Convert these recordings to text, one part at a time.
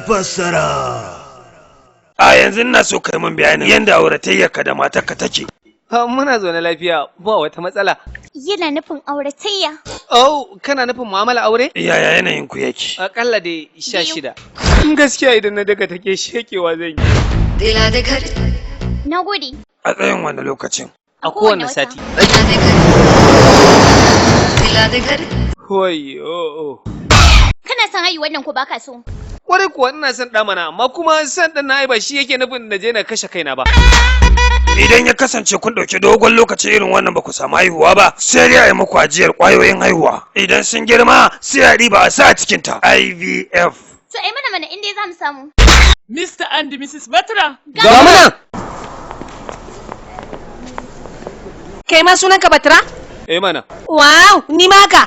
Fassara. A yanzu ina so kai mun bayanin yadda auratayyarka da matarka take. Muna zaune lafiya, ba wata matsala. Yana nufin auratayya. Oh, kana nufin mu'amala aure? Yaya yanayin ku yake? Akalla dai 16. Gaskiya idan na daga take shekewa zan yi. Na gode. A tsayin wani lokacin? A kowane sati. Wayo. Kana son haihuwar nan ko baka so? Kwarai kuwa ina son ɗa mana, amma kuma son ɗan na ba shi yake nufin na je na kashe kaina ba. Idan ya kasance kun ɗauki dogon lokaci irin wannan ba ku samu haihuwa ba, sai dai a yi muku ajiyar ƙwayoyin haihuwa. Idan sun girma sai a ɗiba a sa a cikinta. IVF. To ai mana mana inda za mu samu. Mr. and Mrs. Batra. Ga mu nan. Kai ma sunanka Batra? Eh mana. Wow, ni ma haka.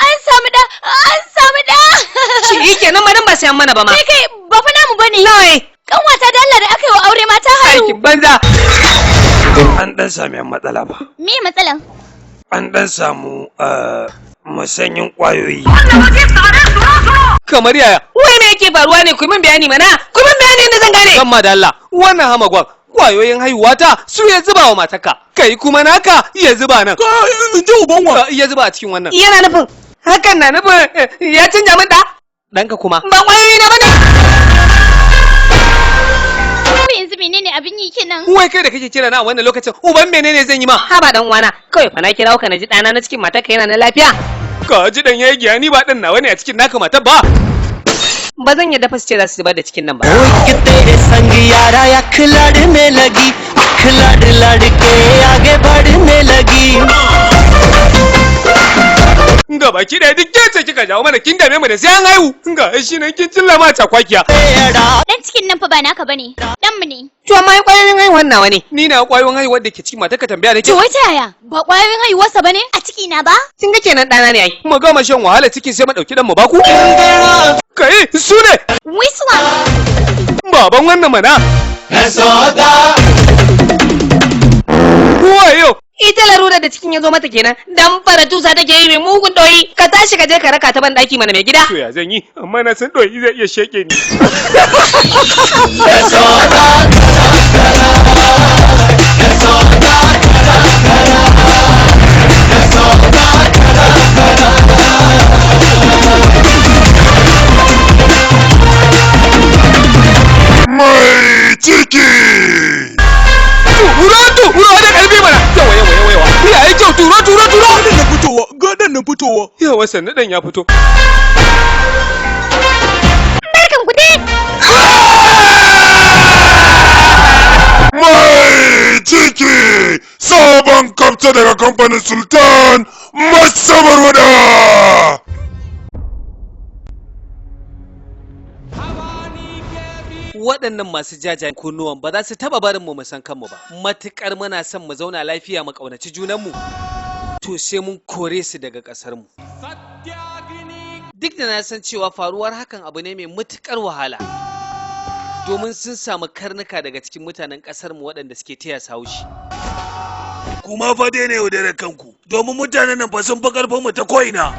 An samu da, an samu da. Shi kenan madan ba sayan mana ba ma. Kai kai ba fa namu bane. Nawa? Kanwata da Allah da aka yi wa aure ma ta haihu. Aikin banza. An ɗan sami yan matsala ba. Me matsalan? An ɗan samu musanyin ƙwayoyi. Kamar yaya? Wai me yake faruwa ne? Ku min bayani mana. Ku min bayani inda zan gane. Gamma da Allah, wannan hamagwan kwayoyin haihuwa ta su ya zuba wa matarka, kai kuma naka ya zuba nan. In ji uban wa. Ya zuba a cikin wannan. Yana nufin Hakan na nufin ya canja min ɗa? Ɗanka kuma. Ba kwayoyi na bane. Kuma yanzu menene abin yi kenan? Wai kai da kake kira na a wannan lokacin, uban menene zan yi ma? Haba dan uwana, kawai fa na kirawo ka na ji ɗana na cikin matarka yana na lafiya. Ka ji dan yayi giya, ni ba dan nawa ne a cikin naka matar ba. Ba zan yadda fa su ce za su zubar da cikin nan ba. एक तेरे संग यारा अख लड़ने लगी, अख लड़ लड़ के आगे बढ़ने लगी। Ga baki ɗaya duk ke ce kika jawo mana, kin dame mu da sai an haihu. Ga shi nan kin cilla ma cakwakiya. Dan cikin nan fa ba naka bane. Dan mu ne. To amma ai kwayoyin haihuwar nawa ne. Ni na kwayoyin haihuwar da ke cikin matarka tambaya nake. To wai ta yaya? Ba kwayoyin haihuwarsa bane a ciki na ba? Kin ga kenan ɗana ne ai. Mu gama shan wahala cikin sai mu ɗauki dan mu baku. Kai su ne. Wiswa. Baban wannan mana. Wayo. Ita larura da cikin ya zo mata kenan, dan fara tusa take yi mai mugun doyi. Ka tashi ka je ka raka ta ban daki mana mai gida. To ya zan yi, amma na san doyi zai iya sheke ni. Mai ciki! Turo turo da karfi mana. Yawa yawa yawa yawa. Ya yi kyau, turo turo turo. Gadan na fitowa, gadan na fitowa. Yawa sannu dan ya fito. Barkan ku dai. Mai ciki! Sabon kamta daga kamfanin Sultan Masabarwada! Waɗannan masu jajayen kunnuwan ba za su taɓa barin mu san kanmu ba. Matuƙar muna son mu zauna lafiya mu ƙaunaci junanmu, to sai mun kore su daga ƙasarmu. Duk da na san cewa faruwar hakan abu ne mai matuƙar wahala, domin sun samu karnuka daga cikin mutanen ƙasarmu waɗanda suke taya su haushi. Kuma fa daina yaudarar kanku, domin mutanen nan fa sun fi ƙarfin mu ta ko'ina.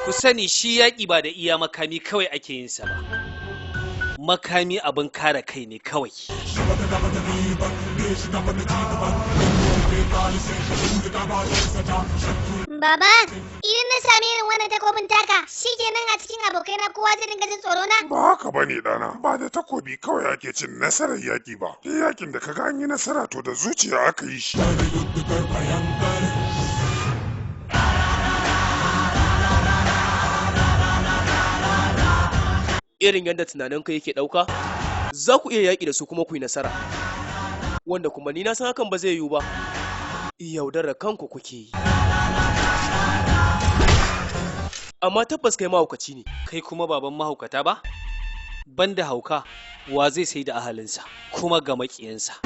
Ku sani shi yaƙi ba da iya makami kawai ake yin sa ba. Makami abin kare kai ne kawai. Baba, idan na sami irin wannan takobin taka, shikenan a cikin abokaina kowa zai dinga jin tsoro na. Ba haka ba ne ɗana, ba da takobi kawai ake cin nasarar yaƙi ba. Duk yaƙin da kaga an yi nasara to da zuciya aka yi shi. Irin yadda tunaninka yake ɗauka, za ku iya yaƙi da su kuma ku yi nasara. Wanda kuma ni na san hakan ba zai yiwu ba. Yaudarar kanku kuke yi. Amma tabbas kai mahaukaci ne. Kai kuma baban mahaukata ba? Banda hauka, wa zai sai da ahalinsa kuma ga maƙiyansa.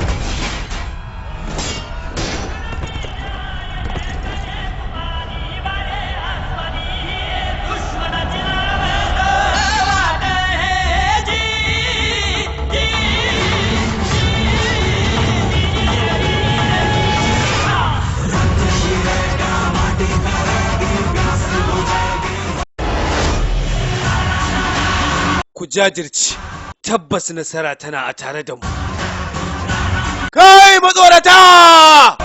Ku jajirce, tabbas nasara tana a tare da mu. Kai matsorata!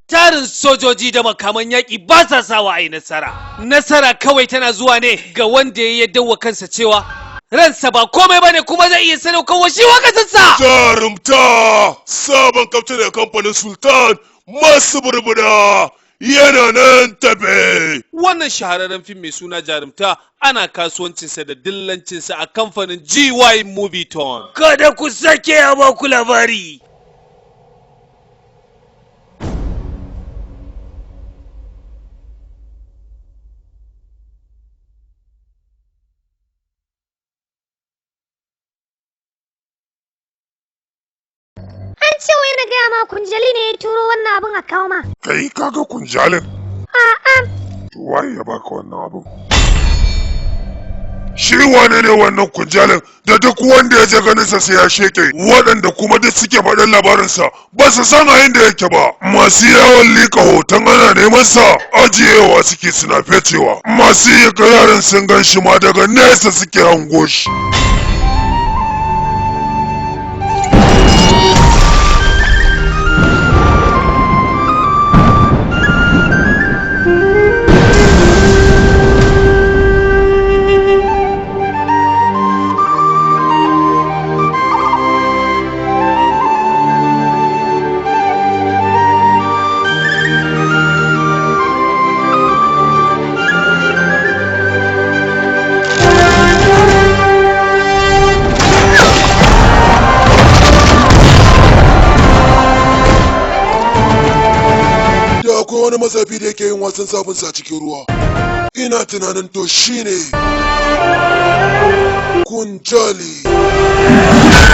Tarin sojoji da makaman yaƙi ba sa sawa a yi nasara. Nasara kawai tana zuwa ne ga wanda ya yadda wa kansa cewa ransa ba komai bane, kuma zai iya sadaukarwa shi wa kasarsa. Jarumta! Sabon kaftin daga kamfanin Sultan masu burbuda yana nan tafe. Wannan shahararren fim mai suna Jarumta ana kasuwancinsa da dillancinsa a kamfanin GY Movie Tone. Kada ku sake ya ba ku labari. An ce wai na gaya ma Kunjali ne ya turo wannan abin a kawo ma. Kai kaga Kunjalin? A'a. To waye ya baka wannan abin? Shi wane ne wannan Kunjalin da duk wanda ya je ganinsa sai ya sheke, waɗanda kuma duk suke faɗin labarinsa ba su san a inda yake ba. Masu yawon liƙa hoton ana neman sa ajiyewa suke suna fecewa. Masu yi yaran sun gan shi ma daga nesa suke hango shi. Da akwai wani matsafi da yake yin wasan sabunsa a cikin ruwa. Ina tunanin to shine Kunjali.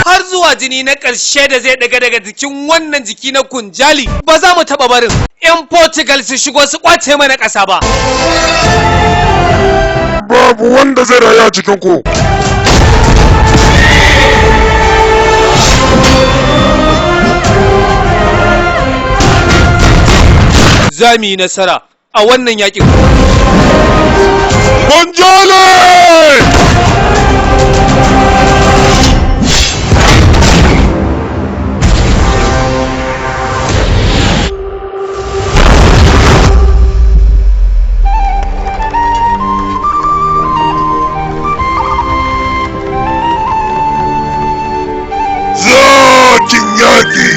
Har zuwa jini na ƙarshe da zai daga daga jikin wannan jiki na Kunjali, ba za mu taɓa barin 'yan Portugal su shigo su ƙwace mana ƙasa ba. Babu wanda zai rayu a cikin ku. Za mu yi nasara a wannan yakin. Kunjali! Zakin yaƙi!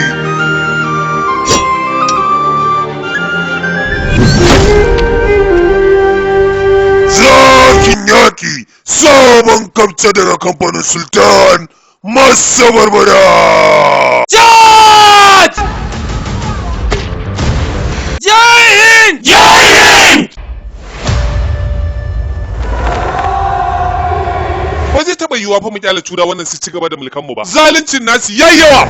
Zakin yaƙi sabon kamce daga kamfanin Sultan masu barbada! Judge! Jai Hind! Jai Hind! Ba zai taɓa yiwuwa fa mu kyale tura wannan su ci gaba da mulkan mu ba. Zaluncin nasu yayi yawa.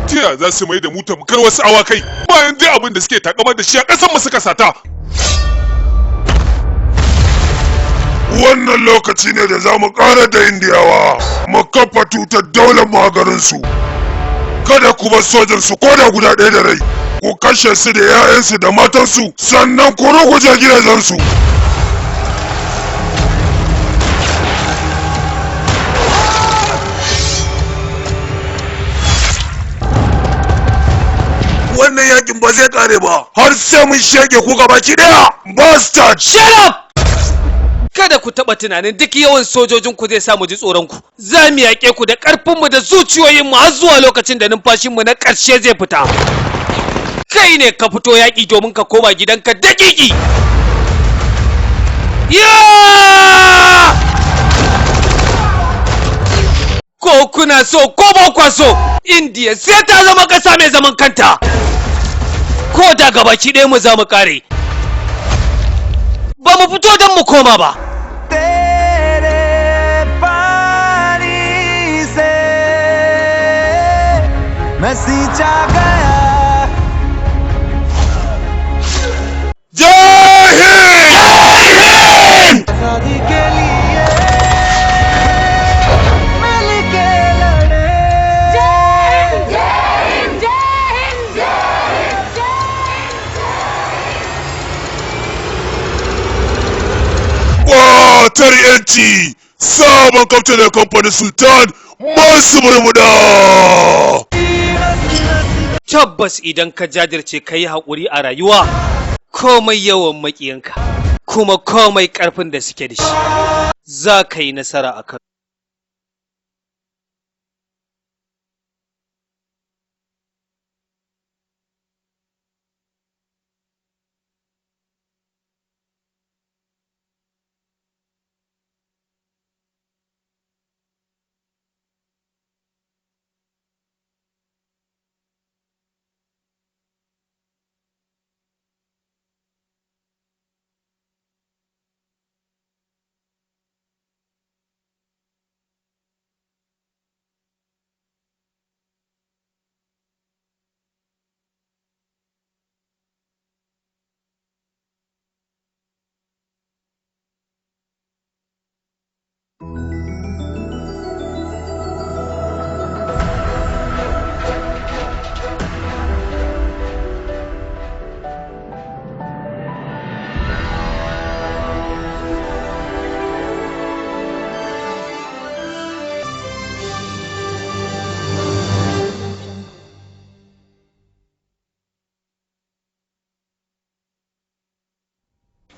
Tiya za su mai da mu tamkar wasu awakai bayan duk abin da suke takamar da shi a ƙasar mu suka sata. Wannan lokaci ne da za mu ƙara da Indiyawa, mu kafa tutar daular mu a garinsu. Kada ku bar sojansu ko da guda ɗaya da rai, ku kashe su da 'ya'yansu da matansu, sannan ku ruguje gidajensu. Wannan yakin ba zai kare ba, har sai mun shege ku gabaki ɗaya. Bastard! Shut up! Kada ku taɓa tunanin duk yawan sojojinku zai sa mu ji tsoronku. Za mu yaƙe ku da ƙarfinmu da zuciyoyinmu har zuwa lokacin da numfashinmu na ƙarshe zai fita. Kai ne ka fito yaƙi domin ka koma gidanka daƙiƙi. Ya! Ko kuna so ko ba kwa so, Indiya sai ta zama ƙasa mai zaman kanta. Ko da gabaki ɗaya mu za mu ƙare. Ba mu fito don mu koma ba. तेरे पानी से मैं सींचा गया। Jai Hind! आजादी के लिए मैं Tutar yanci, sabon kaftin da kamfanin Sultan masu murmuda. Tabbas idan ka jajirce ka yi haƙuri a rayuwa, komai yawan maƙiyanka, kuma komai ƙarfin da suke da shi, za ka yi nasara a kan.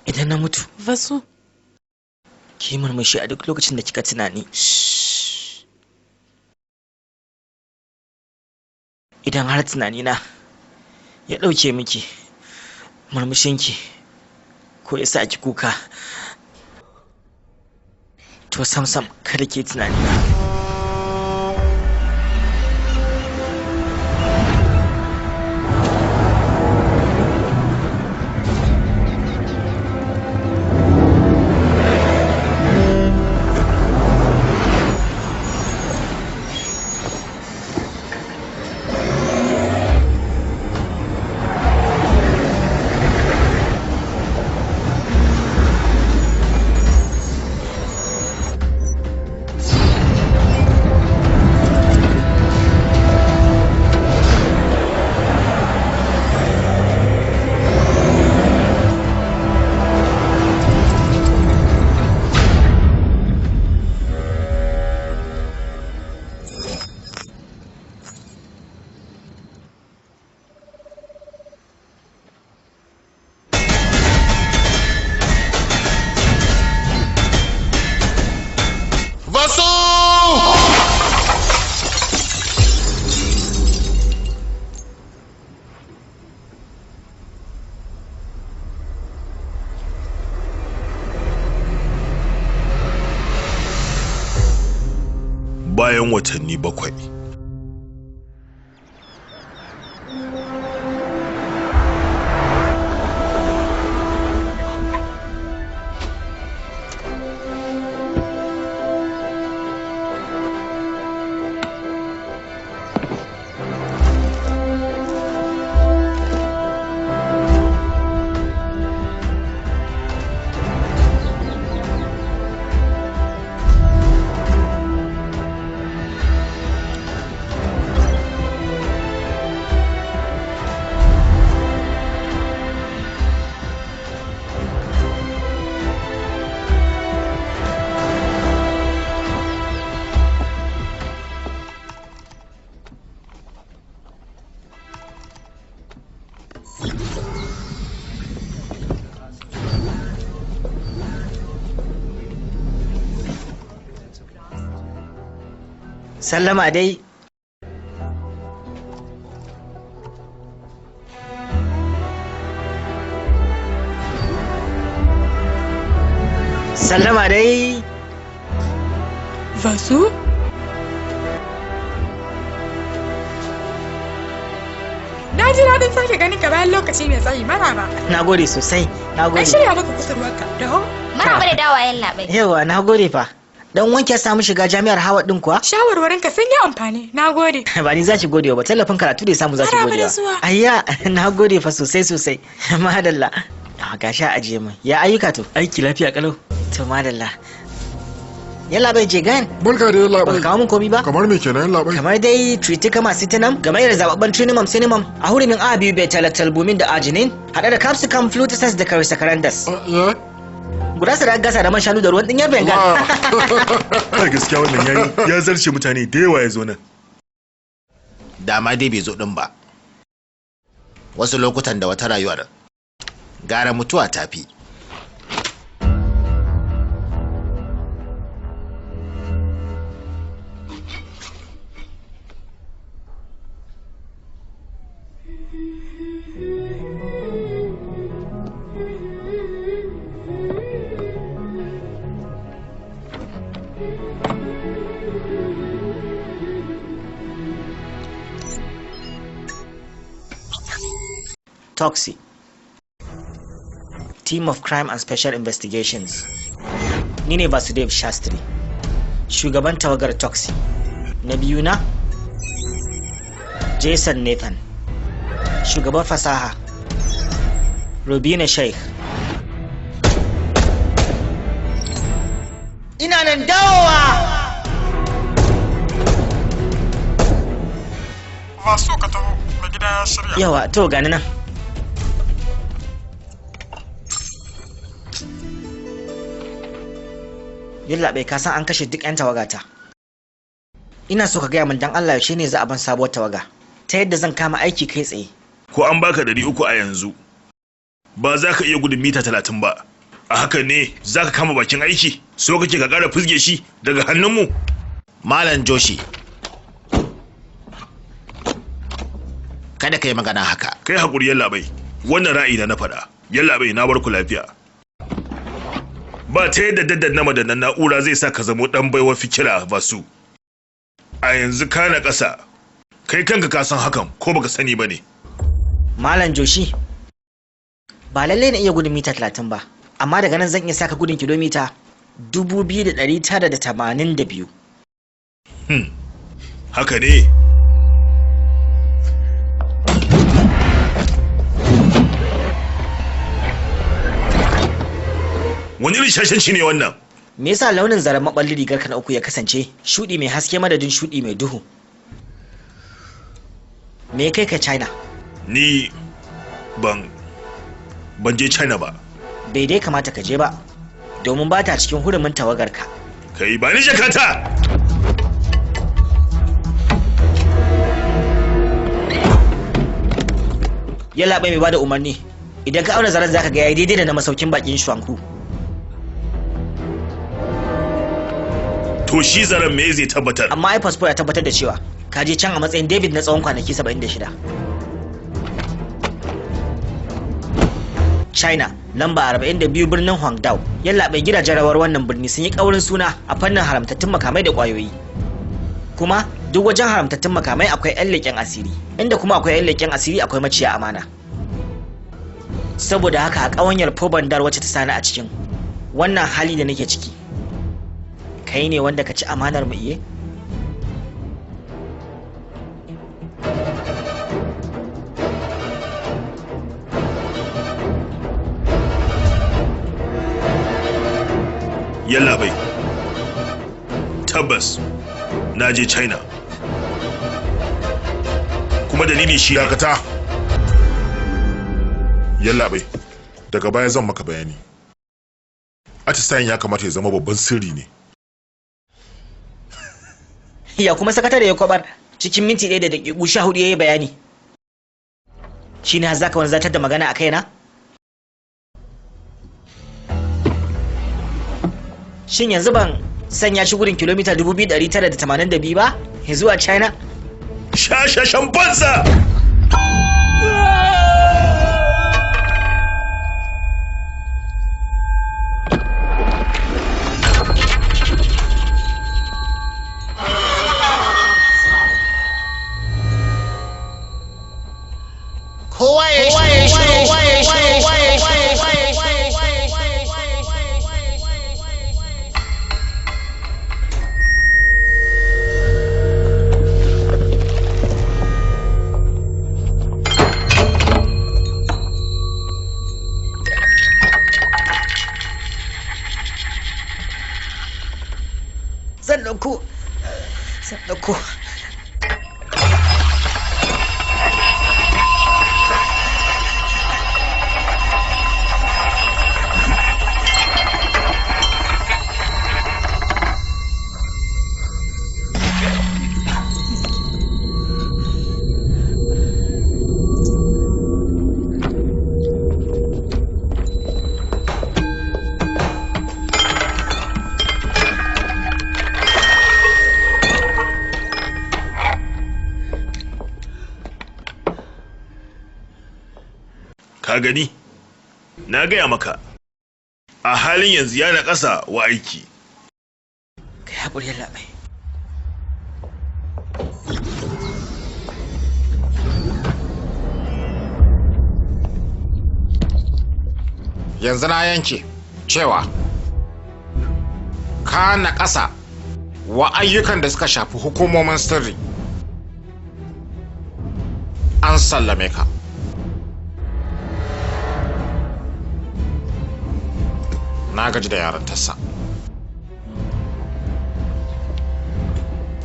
Idan na mutu, Vasu. Ki yi murmushi a duk lokacin da kika tunani. Idan har tunanina ya ɗauke miki murmushinki ko ya sa ki kuka, to sam-sam kada ke tunanina. Vasu! Bayan watanni 7. Sallama dai. Sallama dai. Vasu? Na ji daɗin sake ganin ka bayan lokaci mai tsayi, maraba. Na gode sosai, na An gode. shirya maka kusurwarka, daho. Maraba da dawa yallaɓai. Yawa, na gode fa. Dan wanke ya samu shiga jami'ar Howard din kuwa? Shawarwarinka sun yi amfani, na gode. Ba ni za ki gode wa ba, tallafin karatu da ya samu za ki Maraba gode da wa. zuwa. Ayya, na gode fa sosai sosai. Madalla. Ah, gashi a ajiye min. Ya ayyuka to? Aiki lafiya kalau. To madalla. Yalla bai je gan. Barka da yalla bai. Baka kawo min komi ba? Kamar me kenan yalla bai? Kamar dai Triticum acetinum, gamayyar zababben Trinimum cinnamon, a hurumin A biyu beta lactalbumin da arginine, haɗe da capsicum fluticus da carisacarandas. Gurasa da gasa da man shanu da ruwan dinyar Bengal. Kai gaskiya wannan yayi ya zarce mutane da yawa ya zo nan. Dama dai bai zo din ba. Wasu lokutan da wata rayuwar gara mutuwa tafi. Toxi. Team of Crime and Special Investigations. Ni ne Vasudev Shastri, shugaban tawagar Toxi. Na biyu na Jason Nathan, shugaban fasaha Rubina Sheikh. Ina nan dawowa! Vasu ka taho, mai gida ya shirya. Yawa, to gani nan. Yallaɓai ka san an kashe duk 'yan tawagata. Ina so ka gaya min dan Allah yaushe ne za a ban sabuwar tawaga ta yadda zan kama aiki kai tsaye. Ko an baka 300 a yanzu ba za ka iya gudun mita 30 ba. A haka ne za ka kama bakin aiki so kake ka ƙara fizge shi daga hannunmu. Malam Joshi, kada ka yi magana haka. Kai haƙuri yallaɓai, wannan ra'ayi na na faɗa. Yallaɓai na bar ku lafiya. Ba ta yadda daddan madannan na'ura zai sa ka zamo ɗan baiwa fikira Vasu. A yanzu ka na ƙasa, kai kanka ka san hakan ko baka sani ba ne. Malam Joshi, ba lallai na iya gudun mita 30 ba, amma daga nan zan iya saka gudun kilomita 2982. Haka ne. Wani irin shashanci ne wannan? Me yasa launin zaren maɓallin rigar ka na uku ya kasance shuɗi mai haske madadin shuɗi mai duhu? Me ya kai ka China? Ni ban je China ba. Bai dai kamata ka je ba, domin ba ta cikin hurumin tawagarka. Kai ba ni jakata! Yallaɓai mai bada umarni, idan ka auna zaren zaka ga yayi daidai da na masaukin bakin Shuanku. To shi zaren me zai tabbatar? Amma ai fasfo ya tabbatar da cewa ka je can a matsayin David na tsawon kwanaki 76. China, lamba 42 birnin Huangdao. Yallaɓai gidajen rawar wannan birni sun yi ƙaurin suna a fannin haramtattun makamai da ƙwayoyi. Kuma duk wajen haramtattun makamai akwai 'yan leƙen asiri, inda kuma akwai 'yan leƙen asiri akwai maciya amana. Saboda haka a ƙawanyar Pobandar wacce ta sani a cikin wannan hali da nake ciki, kai ne wanda ka ci amanar mu iye? Yallaɓai, tabbas na je China. Kuma dalili shi dakata. Yallaɓai, daga baya zan maka bayani. Atisayen ya kamata ya zama babban sirri ne. Ya kuma sakatare ya kwabar cikin minti 1 da daƙiƙu 14 ya yi bayani. Shi ne har zaka wani zartar da magana a kaina? Shin yanzu ban sanya shi gudun kilomita 2982 ba zuwa China? Shashashan banza! Kowa ya shiru. Zan ɗauko. Zan ɗauko. Ka gani? Na gaya maka. A halin yanzu yana ƙasa wa aiki. Kai haƙuri, yallaɓai. Yanzu na yanke cewa ka na ƙasa wa ayyukan da suka shafi hukumomin sirri. An sallame ka. Na gaji da yarantarsa.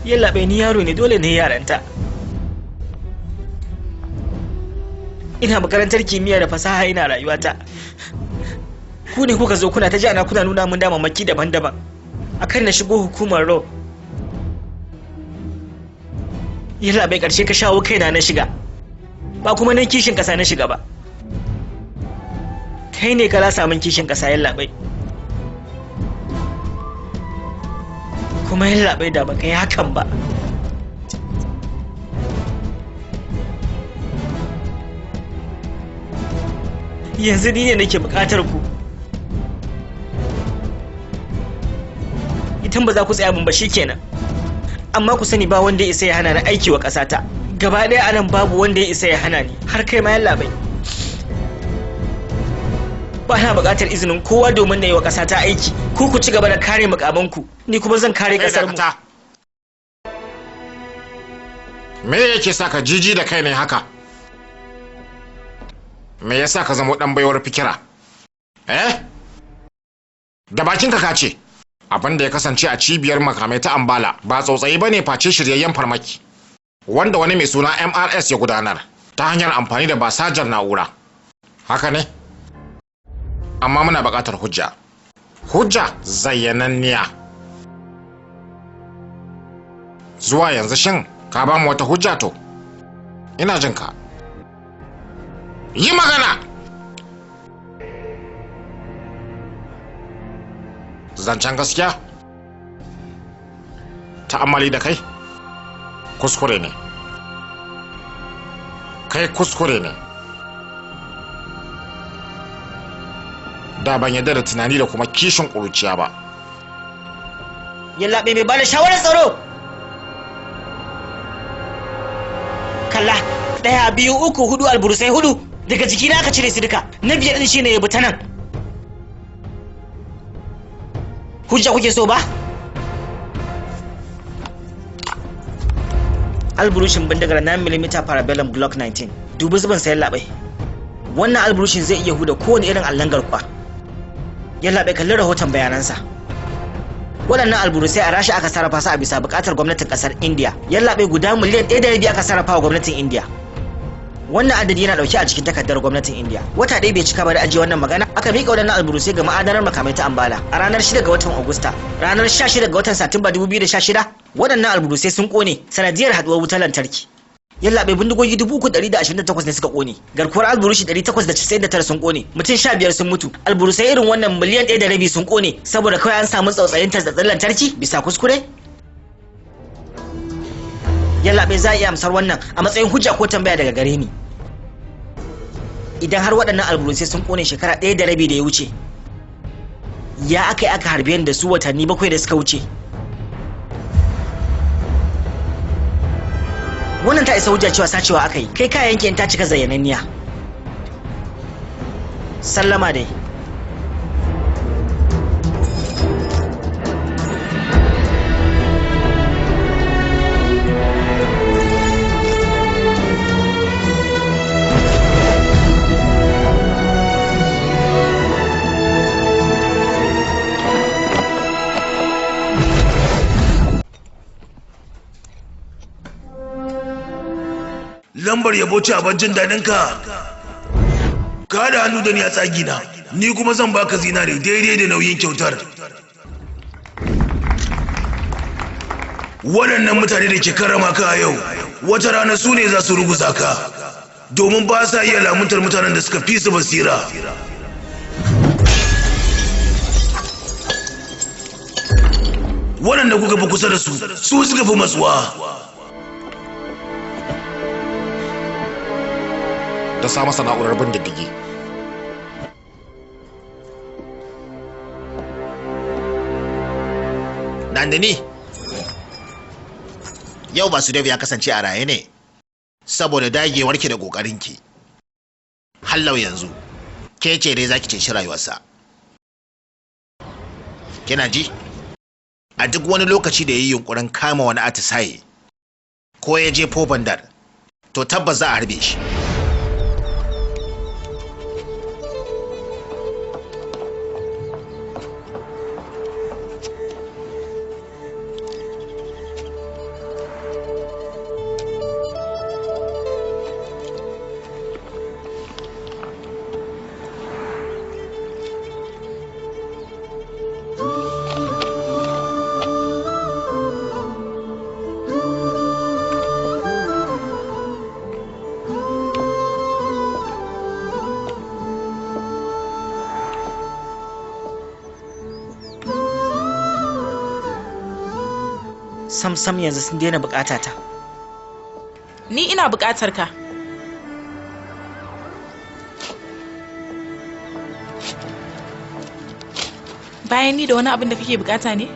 Yallaɓai, ni yaro ne, dole ne yaranta. Ina makarantar kimiyya da fasaha, ina rayuwata. Ku ne kuka zo kuna ta jana, kuna nuna mun damammaki daban-daban akan na shigo hukumar ro. Yallaɓai, ƙarshe ka shawo kaina na shiga. Ba kuma nan kishin ƙasa na shiga ba. Kai ne ka lasa min kishin ƙasa, yallaɓai. Kuma yallaɓai, da baka yi hakan ba, yanzu ni ne nake buƙatar ku. Idan ba za ku tsaya mun ba, shikenan. Amma ku sani, ba wanda ya isa ya hana ni aiki wa ƙasata. Gaba ɗaya anan babu wanda ya isa ya hana ni, har kai ma, yallaɓai. Ba na buƙatar izinin kowa domin na yi wa ƙasata aiki. Ku ku ci gaba da kare mukamanku, ni kuma zan kare ƙasar mu. Me yake sa ka jiji da kai ne haka? Me yasa ka zama dan baiwar fikira? Eh, da bakinka ka ce abin da ya kasance a cibiyar makamai ta Ambala ba tsautsayi ba ne, face shiryayyen farmaki wanda wani mai suna MRS ya gudanar ta hanyar amfani da basajar na'ura. Haka ne? Amma muna buƙatar hujja, hujja zayyananniya. Zuwa yanzu shin ka ba mu wata hujja? To, ina jin ka, yi magana. Zancen gaskiya, ta'ammali da kai kuskure ne. Kai kuskure ne. Da ban yarda da tunani da kuma kishin ƙuruciya ba. Yallaɓai, mai bada shawarar tsaro, kalla: ɗaya, biyu, uku, hudu, alburusai hudu daga jikina aka cire su duka. Na biyar din shine ya bi ta nan. Hujja kuke so ba? Alburushin bindigar 9mm Parabellum Glock 19. Dubi zubin sayan labai. Wannan alburushin zai iya huda kowane irin allon garkuwa. Yallaɓai, kalli rahoton bayanansa. Waɗannan alburusai a Rasha aka sarrafa su a bisa buƙatar gwamnatin ƙasar India. Yallaɓai, guda miliyan 1.5 aka sarrafa wa gwamnatin India. Wannan adadi yana ɗauke a cikin takardar gwamnatin India. Wata ɗaya bai cika ba da ajiye wannan magana, aka miƙa waɗannan alburusai ga ma'adanar makamai ta Ambala a ranar 6 ga watan Agusta. Ranar 16 ga watan Satumba 2016, waɗannan alburusai sun ƙone sanadiyar haɗuwar wutar lantarki. Yallaɓai, bindigogi 328 ne suka ƙone, garkuwar alburushi 899 sun ƙone, mutum 15 sun mutu. Alburusai irin wannan miliyan 1.5 sun ƙone saboda kawai an samu tsautsayin tartsatsin lantarki bisa kuskure. Yallaɓai, za a iya amsar wannan a matsayin hujja ko tambaya daga gare ni. Idan har waɗannan alburusai sun ƙone shekara 1.5 da ya wuce, ya aka yi aka harbe da su watanni 7 da suka wuce? Wannan ta isa hujja cewa sacewa aka yi. Kai ka yanke ta cika zayyananniya. Sallama dai. Lambar yabo ce a jin daɗin ka. Ka haɗa hannu da ni a tsagina, ni kuma zan baka zinare daidai da nauyin kyautar. Waɗannan mutane da ke karrama ka a yau, wata rana su ne za su ruguza ka, domin ba sa iya lamuntar mutanen da suka fi su basira. Waɗanda kuka fi kusa da su, su suka fi matsuwa. Da sa masa na'urar bin diddigi. Nandini, yau Basudev ya kasance a raye ne saboda dagewarki da ƙoƙarinki. Hallau yanzu, ke ce dai zaki ceci rayuwarsa. Kina ji? A duk wani lokaci da ya yi yunkurin kama wani atisaye ko ya je bandar, to tabbas za a harbe shi. Sam sam yanzu sun daina bukata ta. Ni ina bukatar ka. Bayan ni da wani abin da kake bukata ne?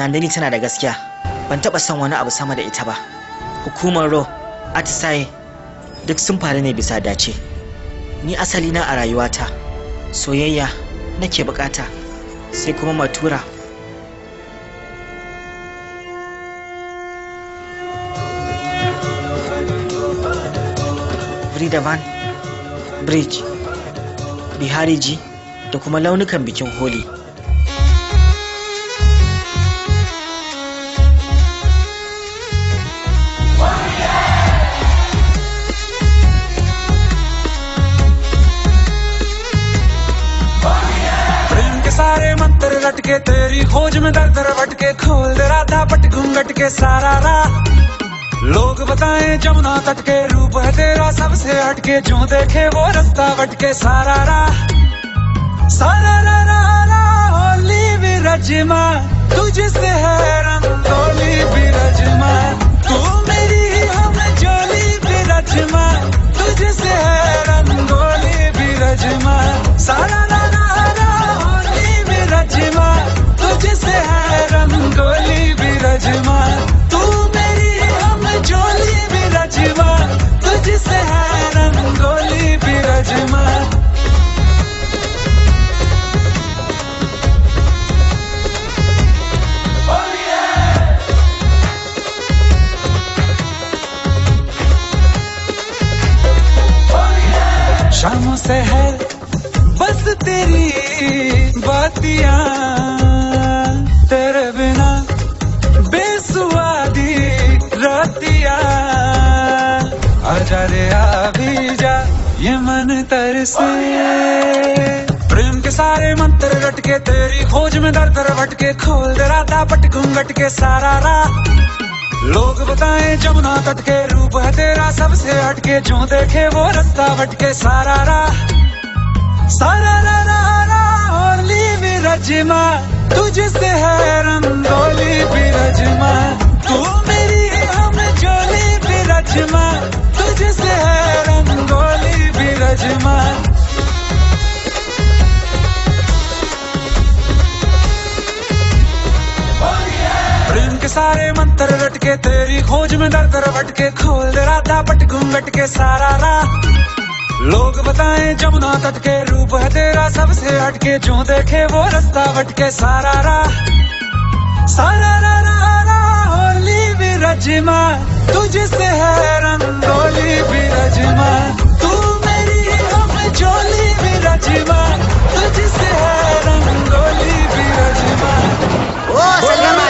Nandini tana da gaskiya. Ban taɓa son wani abu sama da ita ba. Hukumar Ro, Atisaye, duk sun faru ne bisa dace. Ni asali na a rayuwata, soyayya nake bukata, sai kuma matura. Vrindavan, Bridge, Bihariji da kuma launukan bikin Holi. प्रेम के सारे मंत्र रट के तेरी खोज में दर दर भटके खोल दे राधा पट घूंघट के सारा राह। लोग बताएं जमुना तट के रूप है तेरा सबसे हटके, जो देखे वो रास्ता भटके सारा राह। सारा रा रा रा होली विरजमा, तुझसे है रंगोली विरजमा, तू मेरी हम जोली विरजमा, तुझसे है रंगोली विरजमा। सारा रा रा रा होली विरजमा, तुझसे है रंगोली विरजमा, तू मेरी हम जोली विरजमा, तुझसे है रंगोली विरजमा। शामों से है बस तेरी बातियां, तेरे बिना बेसुआदी रातियां। आजा रे आ भी जा ये मन तरसे। प्रेम के सारे मंत्र रट के तेरी खोज में दर दर भटके, खोल दे राधा पट घूंघट के सारा राह। लोग बताएं जमुना तट के रूप है तेरा सबसे हटके, जो देखे वो रास्ता भटके सारा राह। सारा रा रा रा होली विरजमा, तुझसे है रंगोली विरजमा, तू मेरी हम जोली विरजमा, तुझसे है रंगोली विरजमा। प्रेम के सारे मंत्र रट के तेरी खोज में दर दर भटके, खोल दे राधा पट घूंघट के सारा राह। लोग बताएं जमुना तट के रूप है तेरा सबसे हटके, जो देखे वो रास्ता भटके सारा राह। सारा रा रा रा होली विरजमा, तुझसे है रंगोली विरजमा, तू मेरी हम जोली विरजमा, तुझसे है रंगोली विरजमा। ओ sallama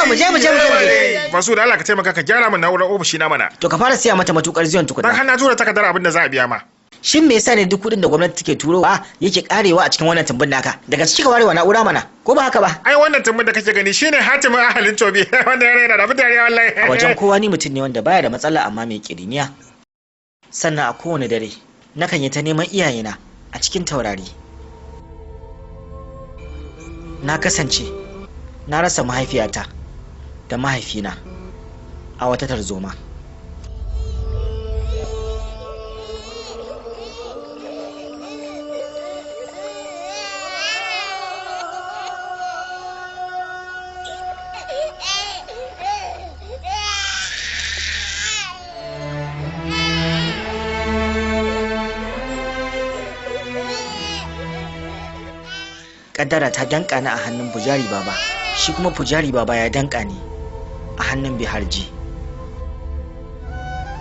muje muje muje. Masu da Allah ka taimaka ka gyara min na'urar ofishi na mana. To ka fara siya mata matukar ziyon tukuna. Dan har na tura takardar abin da za a biya ma. Shin me yasa ne duk kuɗin da gwamnati take turowa yake karewa a cikin wannan tumbin naka? Daga ciki ka warewa na'ura mana, ko ba haka ba? Ai wannan tumbin da kake gani shine hatimin ahalin cobi. Wannan yare yana da abin dariya wallahi. A wajen kowa ni mutum ne wanda baya da matsala amma mai kiriniya. Sannan a kowane dare nakan yi ta neman iyayena a cikin taurari. Na kasance na rasa mahaifiyata da mahaifina a wata tarzoma. Kaddara ta danka ni a hannun Pujari Baba, shi kuma Pujari Baba ya danka ni a hannun Biharji.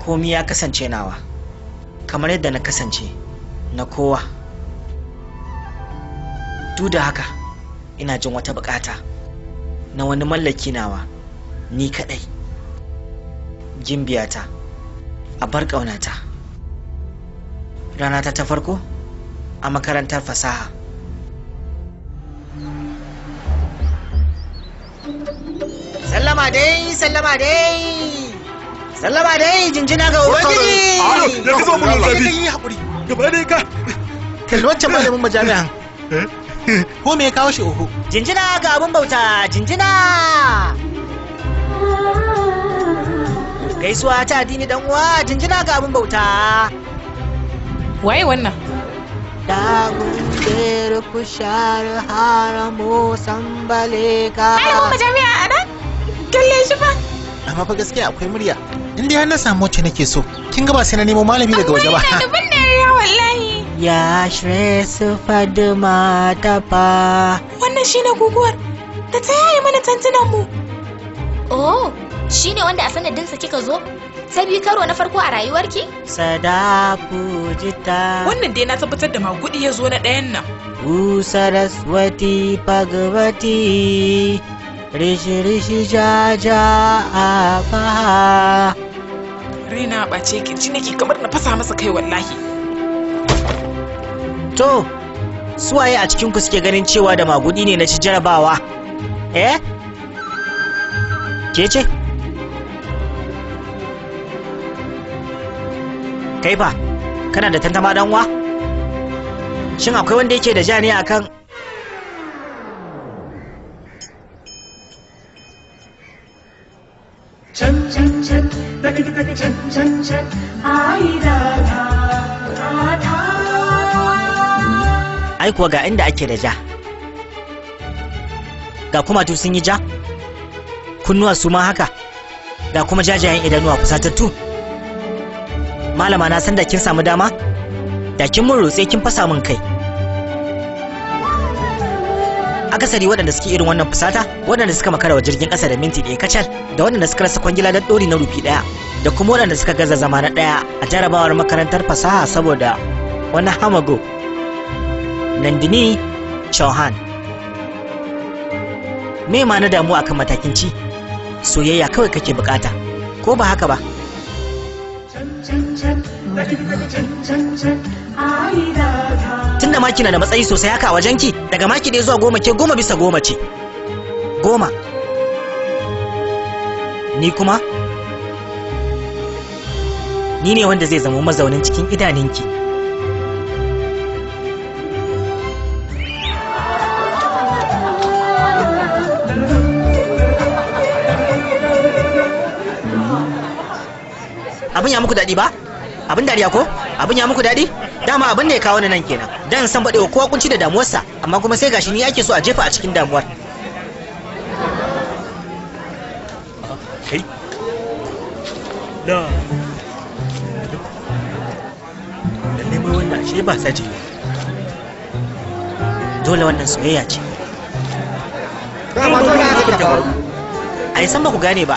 Komi ya kasance nawa, kamar yadda na kasance na kowa. Duk da haka ina jin wata bukata na wani mallaki nawa ni kadai. Gimbiyata, a bar ƙaunata. Ranata ta farko a makarantar fasaha. Sallama dai, sallama dai. Sallama dai, jinjina ga Ubangiji. Ya ka zo mun zabi. Yi hakuri. Gaba dai ka. Kalli wancan malamin majami'an. Ko me ya kawo shi oho? Jinjina ga abun bauta, jinjina. Gaisuwa ta addini dan uwa, jinjina ga abun bauta. Waye wannan? Dagunderu kushar haramu sambaleka. Malamin majami'a a nan? Kalle shi fa. Amma fa gaskiya akwai murya. In dai har na samu wacce nake so, kin ga ba sai na nemo malami daga waje ba. Amma yana da ban dariya wallahi. Ya shresu fadma tafa. Wannan shine guguwar da ta yaye mana tantunan mu. Oh, shine wanda a sanadinsa kika zo? Ta biyu karo na farko a rayuwarki? Sada pujita. Wannan dai na tabbatar da magudi ya zo na ɗayan nan. U Saraswati Bhagavati. Rishi rishi ja ja afaha. Raina ɓace ki ji nake kamar na fasa masa kai wallahi. To, suwaye a cikinku suke ganin cewa da magudi ne na ci jarabawa? Eh? Ke ce? Kai fa, kana da tantama dan uwa? Shin akwai wanda yake da ja ne akan Chan chan chan, tak tak chan chan chan, ai Radha Radha. Ai kuwa ga inda ake da ja. Ga kumatu sun yi ja, kunnuwa su ma haka, ga kuma jajayen idanuwa fusatattu. Malama na san da kin samu dama, da kin mun rotse kin fasa mun kai. Akasari waɗanda suke irin wannan fusata, waɗanda suka makara wa jirgin ƙasa da minti ɗaya kacal, da waɗanda suka rasa kwangila don ɗori na rufi ɗaya, da kuma waɗanda suka gaza zama na ɗaya a jarabawar makarantar fasaha saboda wani hamago. Nandini Chauhan. Me ma na damuwa akan matakin ci? Soyayya kawai kake bukata, ko ba haka ba? Chan chan chan, tak tak chan chan chan, ai Radha. Tunda maki na da matsayi sosai haka a wajenki, daga maki ɗaya zuwa 10 ke 10 bisa 10 ce. 10. Ni kuma? Ni ne wanda zai zama mazaunin cikin idaninki. Abin ya muku daɗi ba? Abin dariya ko? Abin ya muku daɗi? Dama abin da ya kawo ni nan kenan. Dan san baɗewa kowa kunci da damuwarsa, amma kuma sai gashi ni ake so a jefa a cikin damuwar. Kai? Da. Lalle mai wannan ashe ba sace. Dole wannan soyayya ce. Dama dole haka ta faru. Ai san ba ku gane ba.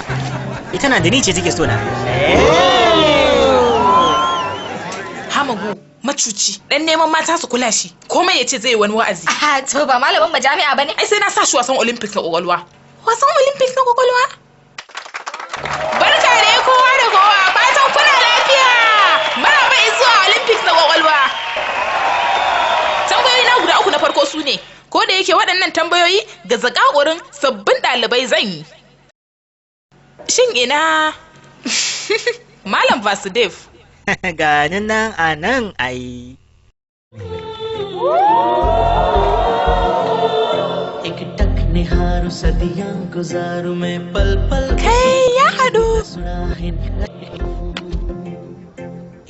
Ita na da ni ce take so na. Hamagu macuci dan neman mata su kula shi komai ya ce zai yi wani wa'azi. Ah, to ba malamin majami'a bane? Ai sai na sa shi wasan Olympics na kwakwalwa. Wasan Olympics na kwakwalwa? Barka da kowa da kowa, fatan kuna lafiya. Maraba zuwa Olympics na kwakwalwa. Ga zakakurin sabbin ɗalibai zan yi. Shin ina Malam Vasudev. Gani nan a nan ai. एक टक निहारू सदियां गुजारू मैं पल पल Kai ya haɗu.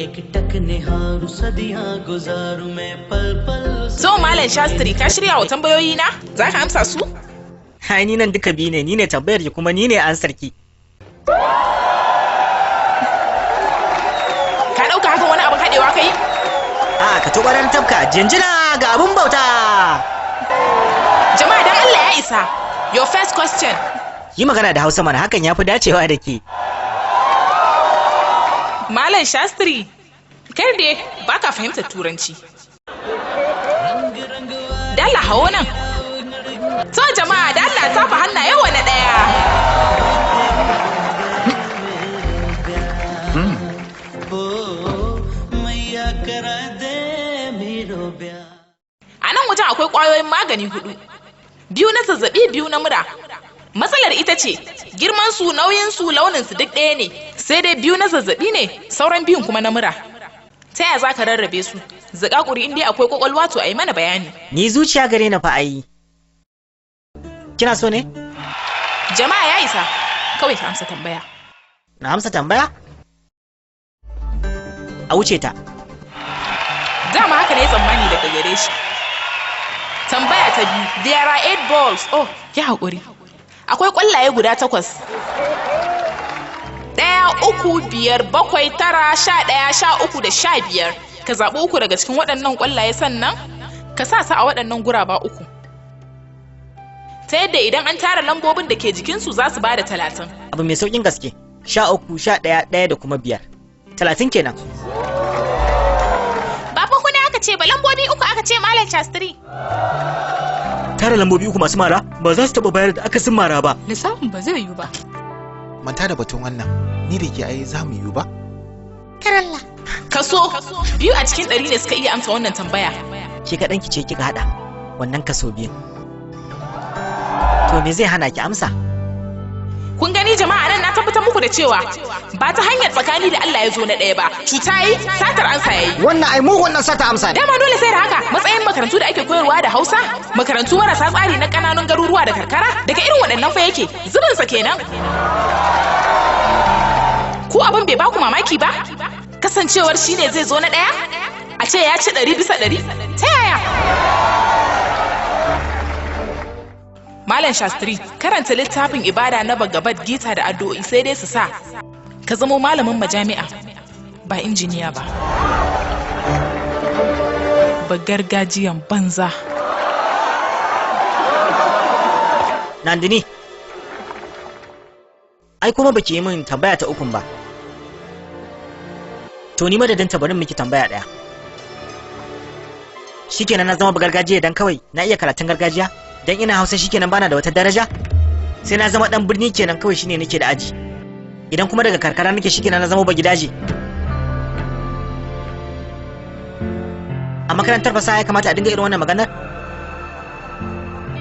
एक टक निहारू सदियां गुजारू मैं पल पल So Malam Shastri ka shirya wa tambayoyi na? Za ka amsa su? Ai ni nan duka biyu ne, ni ne tambayar ki kuma ni ne ansar ki. Ka ɗauka hakan wani abin haɗewa kai? A ka to ran tafka jinjina ga abun bauta. Jama'a dan Allah ya isa. Your first question. Yi magana da Hausa mana, hakan ya fi dacewa da ke. Malam Shastri, kar dai baka fahimtar Turanci. Dalla hawo nan. To jama'a dalla tafa hannaye wa na ɗaya. मैया करा दे मेरो ब्याह A nan wajen akwai ƙwayoyin magani hudu. Biyu na zazzaɓi, biyu na mura. Matsalar ita ce, girman su, nauyin su, launin su duk ɗaya ne. Sai dai biyu na zazzaɓi ne, sauran biyun kuma na mura. Ta yaya za ka rarrabe su? Zakakuri in dai akwai kwakwalwa to a yi mana bayani. Ni zuciya gare na fa ai. Kina so ne? Jama'a ya isa, kawai ka amsa tambaya. Na amsa tambaya? A wuce ta. Dama haka ne tsammani daga gare shi. Tambaya ta biyu, there are eight balls. Oh, ya haƙuri. Akwai ƙwallaye guda takwas. Ɗaya, uku, biyar, bakwai, tara, 11, 13 da 15. Ka zaɓi uku daga cikin waɗannan ƙwallaye sannan ka sa su a waɗannan guraba uku. Ta yadda idan an tara lambobin da ke jikinsu za su bada 30. Abu mai saukin gaske. 13, 11, 1 da kuma 5. 30 kenan. Ba fa kuna aka ce ba, lambobi uku aka ce, Malam Shastri. Tara lambobi uku masu mara ba za su taɓa bayar da akasin mara ba. Lissafin ba zai yiwu ba. Manta da batun wannan, ni da ke ai za mu yiwu ba. Karalla. Kaso 2 a cikin 100 ne suka iya amsa wannan tambaya. Ke kaɗan ki ce kika haɗa wannan kaso biyun. To me zai hana ki amsa? Kun gani jama'a, nan na tabbatar muku da cewa ba ta hanyar tsakani da Allah ya zo na ɗaya ba. Cuta yi, satar ansa yayi. Wannan ai mugun nan sata amsa ne. Dama dole sai da haka matsayin makarantu da ake koyarwa da Hausa, makarantu marasa tsari na ƙananun garuruwa da karkara, daga irin waɗannan fa yake, zubinsa kenan. Ku abin bai baku mamaki ba? Kasancewar shine zai zo na ɗaya? A ce ya ci 100 bisa 100? Ta yaya? Malam Shastri, karanta littafin ibada na Bhagavad Gita da addu'o'i sai dai su sa ka zamo malamin majami'a ba injiniya ba. Ba gargajiyan banza. Nandini. Ai kuma baki yi min tambaya ta ukun ba. To ni madadin ta bari miki tambaya ɗaya. Shikenan na zama ba gargajiya dan kawai na iya karatun gargajiya? Dan ina Hausa shikenan bana da wata daraja? Sai na zama dan birni kenan kawai shine nake da aji. Idan kuma daga karkara nake shikenan na zama ba gidaje. A makarantar fasaha ya kamata a dinga irin wannan maganar?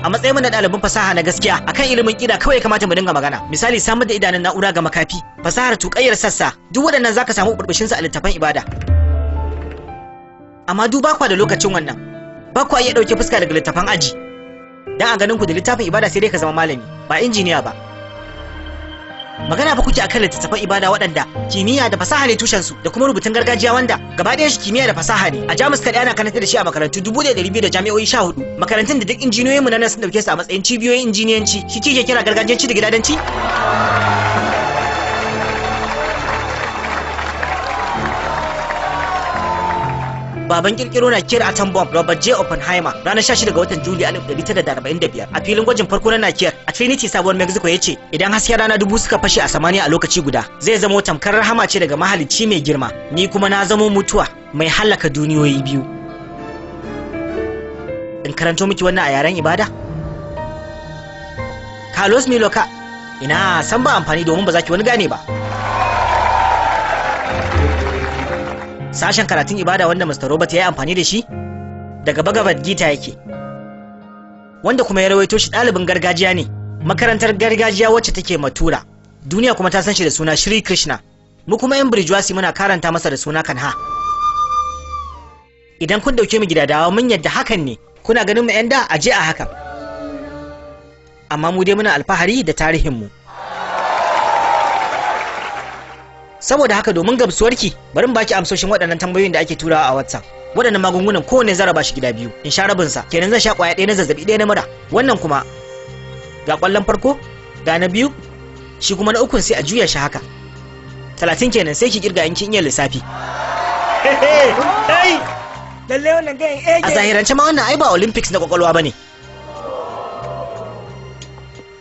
A matsayin mu na ɗaliban fasaha na gaskiya, akan ilimin ƙira kawai ya kamata mu dinga magana. Misali, samar da idanun na'ura ga makafi, fasahar tuƙayyar sassa, duk waɗannan zaka samu burbushin su a littafan ibada. Amma du ba kwa da lokacin wannan, ba kwa iya ɗauke fuska daga littafan aji. Dan a ganin ku da littafin ibada sai dai ka zama malami, ba injiniya ba. Magana ba kuke akan littattafan ibada waɗanda kimiyya da fasaha ne tushen su, da kuma rubutun gargajiya wanda gaba ɗayan shi kimiyya da fasaha ne. A Jamus kaɗai ana karantar da shi a makarantu 1200 da jami'o'i 14, makarantun da duk injiniyoyinmu na nan sun ɗauke su a matsayin cibiyoyin injiniyanci. Shi kike kira gargajiyanci da gidadanci? Baban kirkiro na kiyar atom bomb, Robert J. Oppenheimer, ranar 16 ga watan Juli 1945 a filin gwajin farko na nakiyar a Trinity, Sabuwar Mexico, ya ce idan hasken rana 1000 suka fashe a samaniya a lokaci guda, zai zamo tamkar rahama ce daga mahalicci mai girma. Ni kuma na zamo mutuwa mai hallaka duniyoyi biyu. In karanto miki wannan a yaren ibada? Carlos Miloka ina san ba amfani domin ba za ki wani gane ba. Sashen karatun ibada wanda Mr. Robert ya yi amfani da shi daga Bhagavad Gita yake. Wanda kuma ya rawaito shi ɗalibin gargajiya ne, makarantar gargajiya wacce take Matura. Duniya kuma ta san shi da suna Shri Krishna. Mu kuma 'yan Brijwasi muna karanta masa da suna Kanha. Idan kun dauke mu gidadawa mun yadda hakan ne, kuna ganin mu 'yan da aje a hakan. Amma mu dai muna alfahari da tarihinmu. Saboda haka domin gamsuwarki, bari mu baki amsoshin waɗannan tambayoyin da ake turawa a WhatsApp. Waɗannan magungunan kowanne zan raba shi gida biyu, in sha rabinsa, kenan zan sha ƙwaya ɗaya na zazzabi ɗaya na mura. Wannan kuma ga ƙwallon farko, ga na biyu, shi kuma na ukun sai a juya shi haka. 30 kenan sai ki kirga in kin iya lissafi. Lalle wannan gayan A zahirance ma wannan ai ba Olympics na kwakwalwa bane.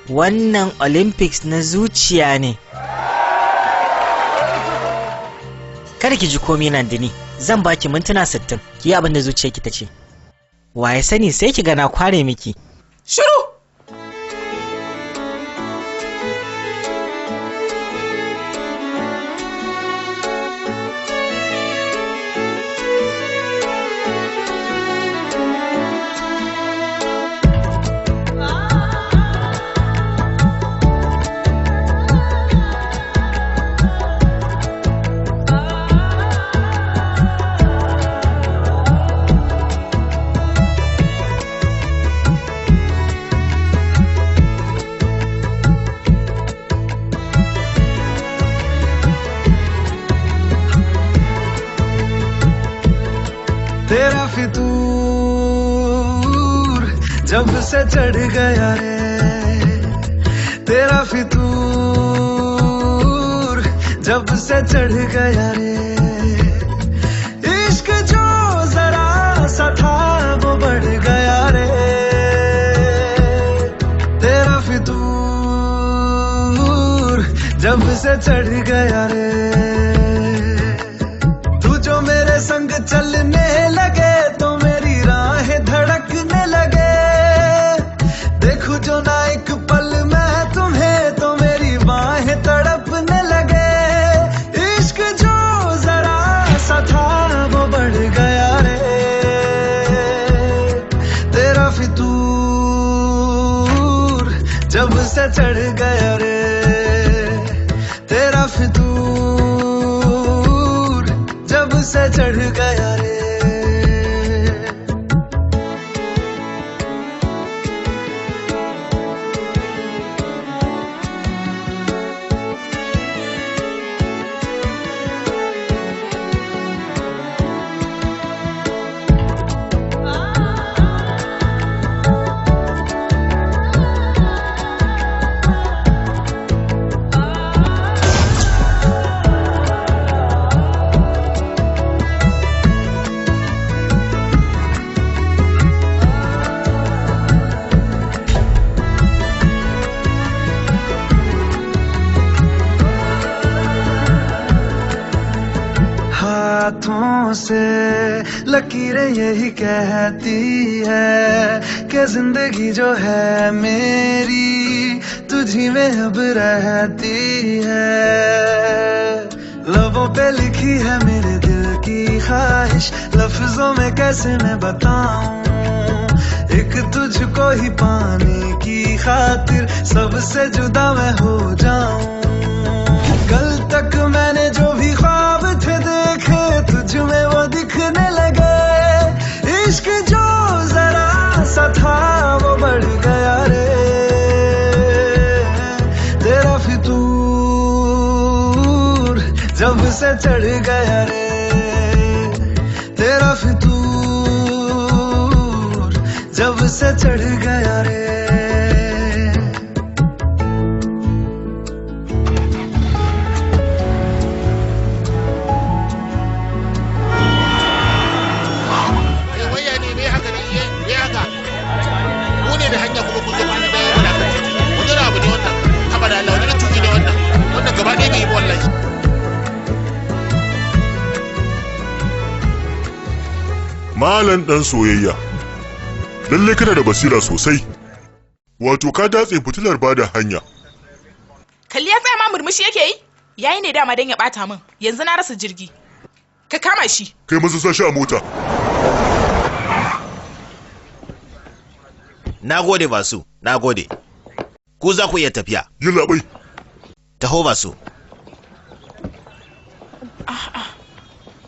Wannan Olympics na zuciya ne. Kada ki ji komai Nandini, zan baki mintuna 60 ki yi abin da zuciyarki ta ce. Wa ya sani sai ki ga na kware miki. Shiru! तेरा फितूर जब से चढ़ गया रे, तेरा फितूर जब से चढ़ गया रे, इश्क जो जरा सा था वो बढ़ गया रे, तेरा फितूर जब से चढ़ गया रे। तू जो मेरे संग चलने लगे तो मेरी राहें धड़कने लगे, देखूं जो ना एक पल मैं तुम्हें तो मेरी बाहें तड़पने लगे, इश्क जो जरा सा था वो बढ़ गया रे, तेरा फितूर जब से चढ़ गया रे, तेरा फितूर जब से चढ़ गया रे। हाथों से लकीरें यही कहती है कि जिंदगी जो है मेरी तुझी में अब रहती है, लबों पे लिखी है मेरे दिल की ख्वाहिश, लफ्जों में कैसे मैं बताऊं, एक तुझको ही पाने की खातिर सबसे जुदा मैं हो जाऊं। कल तक मैंने जो भी ख्वाब थे देखे तुझ में वो दिखने लगे, इश्क जो जरा सा था वो बढ़ गया रे, तेरा फितूर जब से चढ़ गया रे, तेरा फितूर जब से चढ़ गया रे। Malam ɗan soyayya, lalle kana da basira sosai. Wato ka datse fitilar bada hanya. Kalli ya tsaya ma murmushi yake yi? Yayi ne dama don ya bata min. Yanzu na rasa jirgi. Ka kama shi. Kai maza sa shi a mota. Nagode Basu, nagode. Ku za ku iya tafiya. Yallaɓai. Taho Basu.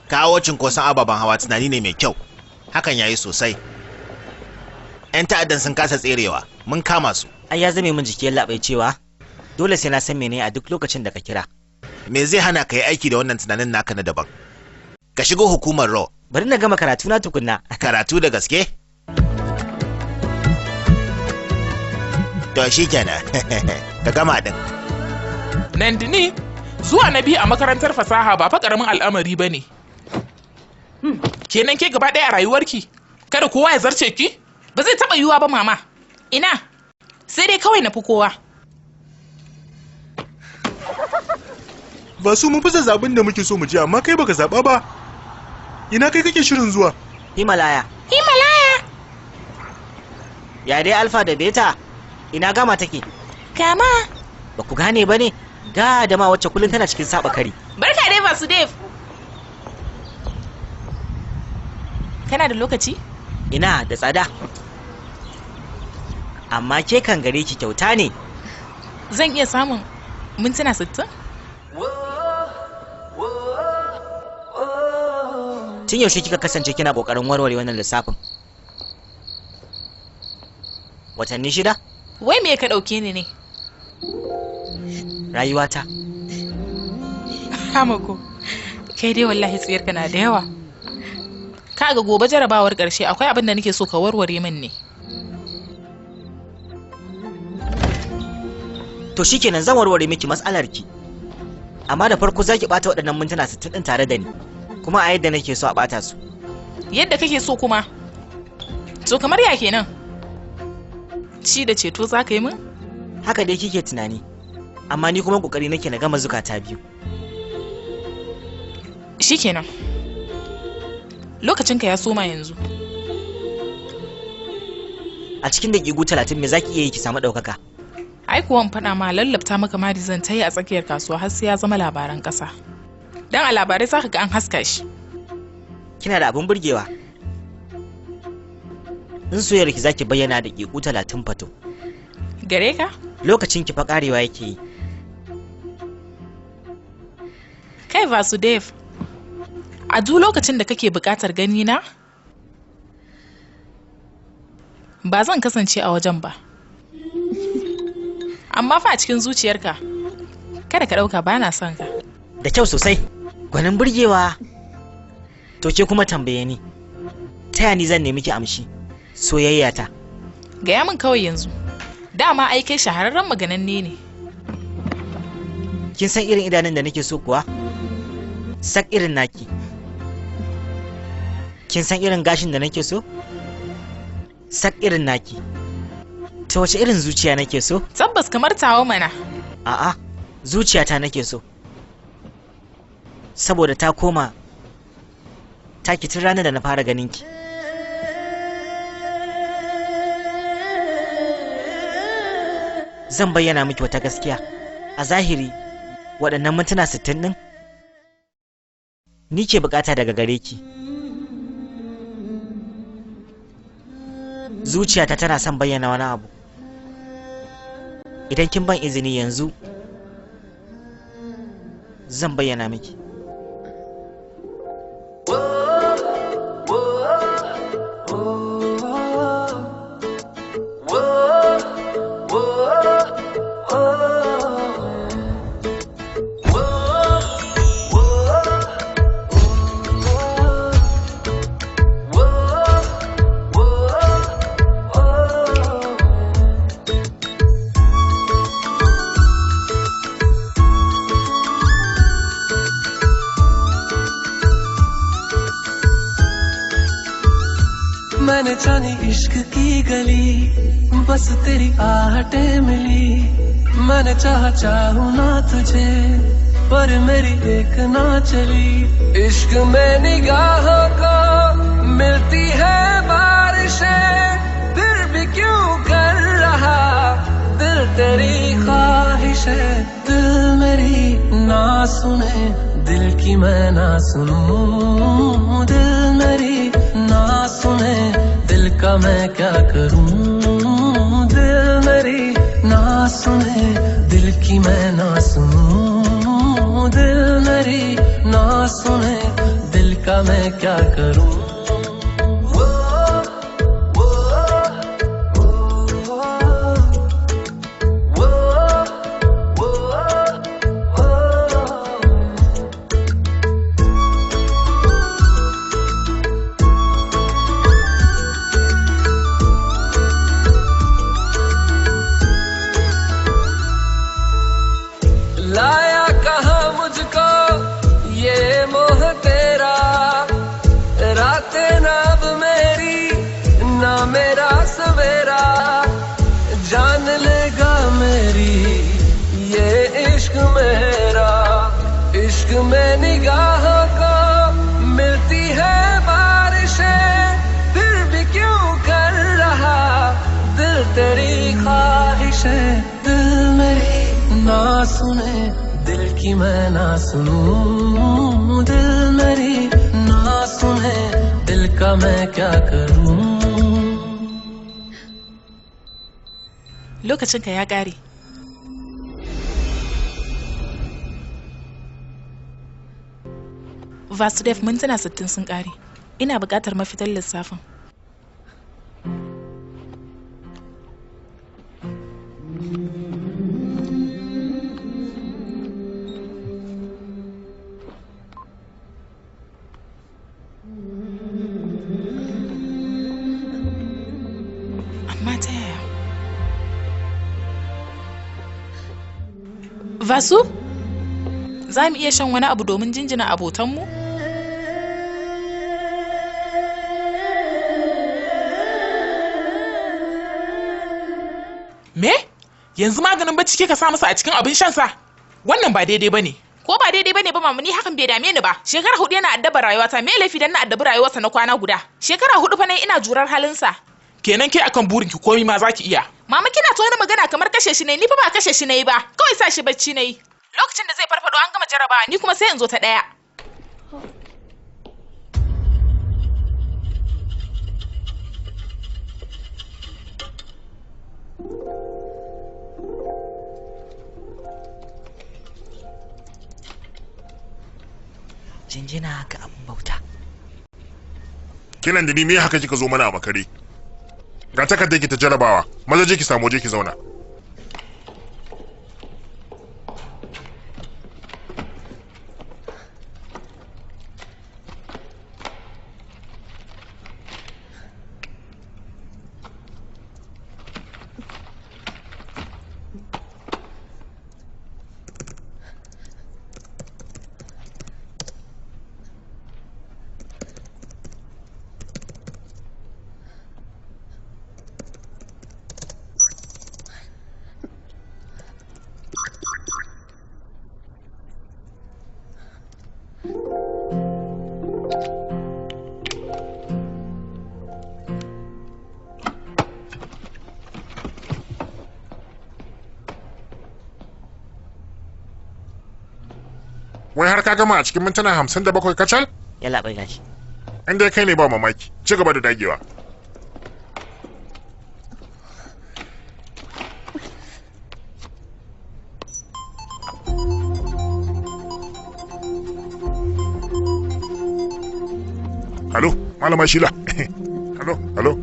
Kawo cinkoson ababen hawa tunani ne mai kyau. Hakan yayi sosai. 'Yan ta'addan sun kasa tserewa, mun kama su. Ai ya zame min jiki yallaɓai cewa dole sai na san mene a duk lokacin da ka kira. Me zai hana ka yi aiki da wannan tunanin naka na daban? Ka shigo hukumar RAW. Bari na gama karatu na tukunna. Karatu da gaske? To shi kenan, ka gama din. Nandini, zuwa na biyu a makarantar fasaha ba fa karamin al'amari ba ne. Kenan ke gaba ɗaya a rayuwarki, kada kowa ya zarce ki? Ba zai taɓa yiwuwa ba mama. Ina, sai dai kawai na fi kowa. Ba su mun fi zaɓin da muke so mu je amma kai baka zaɓa ba. Ina kai kake shirin zuwa? Himalaya. Himalaya. Ya dai alfa da beta? Ina gama take? Gama. Ba ku gane ba ne? Ga da ma wacce kullum tana cikin saba kari. Barka dai Vasudev. Kana da lokaci? Ina da tsada. Amma ke kan gare ki kyauta ne. Zan iya samun mintuna 60? Tun yaushe kika kasance kina kokarin warware wannan lissafin? Watanni 6? Wai me ka ɗauke ni ne? Rayuwata. Hamako, kai dai wallahi tsiyarka na da yawa. Kaga gobe jarabawar ƙarshe akwai abin da nake so ka warware min ne. To shikenan zan warware miki matsalar ki. Amma da farko zaki bata waɗannan mintuna 60 din tare da ni. Kuma a yadda nake so a bata su. Yadda kake so kuma? To kamar ya kenan? Ci da ceto za ka yi min? Haka dai kike tunani. Amma ni kuma kokari nake na gama zukata biyu. Shikenan. Lokacinka ya soma yanzu. A cikin daƙiƙu 30 me zaki iya yi ki samu ɗaukaka? Ai kuwa in faɗa ma lallabta maka mari zan ta yi a tsakiyar kasuwa har sai ya zama labaran ƙasa. Dan a labarai zaka ga an haska shi. Kina da abin burgewa. In soyayyar ki zaki bayyana daƙiƙu 30 fato. Gare ka? Lokacin ki fa karewa yake yi. Kai Vasudev, a duk lokacin da kake buƙatar gani na, ba zan kasance a wajen ba. Amma fa a cikin zuciyarka, kada ka ɗauka ba na son ka. Da kyau sosai, gwanin burgewa. To ke kuma tambaye ni, ta ni zan nemi ki amshi soyayya ta? Gaya min kawai yanzu, dama ai kai shahararren magananne ne. Kin san irin idanun da nake so kuwa? Sak irin naki. Kin san irin gashin da nake so? Sak irin naki. Ta wace irin zuciya nake so? Tabbas kamar tawa mana. A'a, zuciyata nake so. Saboda ta koma taki tun ranar da na fara ganin ki. Zan bayyana miki wata gaskiya. A zahiri, waɗannan mintuna 60 ɗin ni ke bukata daga gare ki. Zuciyata tana son bayyana wani abu. Idan kin ban izini yanzu, zan bayyana miki. मैंने जानी इश्क की गली, बस तेरी आहटें मिली। मैंने चाहा चाहूं ना तुझे, पर मेरी एक ना चली। इश्क में निगाहों को मिलती है बारिशें, फिर भी क्यों कर रहा दिल तेरी ख्वाहिशें। दिल मेरी ना सुने, दिल की मैं ना सुनूं। दिल मेरी ना सुने, दिल दिल का मैं क्या करूं, दिल मेरी ना सुने दिल की मैं ना सुनूं, दिल मेरी ना सुने दिल का मैं क्या करूं। लाया कहाँ मुझको ये मोह तेरा, रातें ना अब मेरी ना मेरा सवेरा, जान लेगा मेरी ये इश्क मेरा, इश्क में निगाहों को मिलती है बारिशें, फिर भी क्यों कर रहा दिल तेरी ख्वाहिशें, दिल मेरी ना सुने दिल की मैं ना सुनूं, दिल मेरी ना सुने दिल का मैं क्या करूं। Lokacinka ya ƙare. Vasudev, mintuna 60 sun ƙare. Ina buƙatar mafitar lissafin. Amma ta yaya? Vasu, za mu iya shan wani abu domin jinjina abotanmu? Me? Yanzu maganin bacci kika sa masa a cikin abin shansa? Wannan ba daidai bane. Ko ba daidai bane ba mama, ni hakan bai dame ni ba. Shekara 4 yana addaba rayuwata, me laifi dan na addabi rayuwarsa na kwana guda? Shekara 4 fa nayi ina jurar halinsa. Kenan ke akan burin ki komai ma zaki iya. Mama kina ta wani magana kamar kashe shi ne, ni fa ba kashe shi nayi ba. Kawai sa shi bacci nayi. Lokacin da zai farfado an gama jarabawa, ni kuma sai in zo ta daya. Jinjina ga abin bauta. Kinan da ni me haka kika zo mana a makare? Ga takardar ki ta jarabawa, maza je ki samu waje ki zauna. Wai har ka gama a cikin mintuna 57 kacal? Yalla bai gashi. In dai kai ne ba mamaki, ci gaba da dagewa. Halo, Malama Shila. Halo, halo.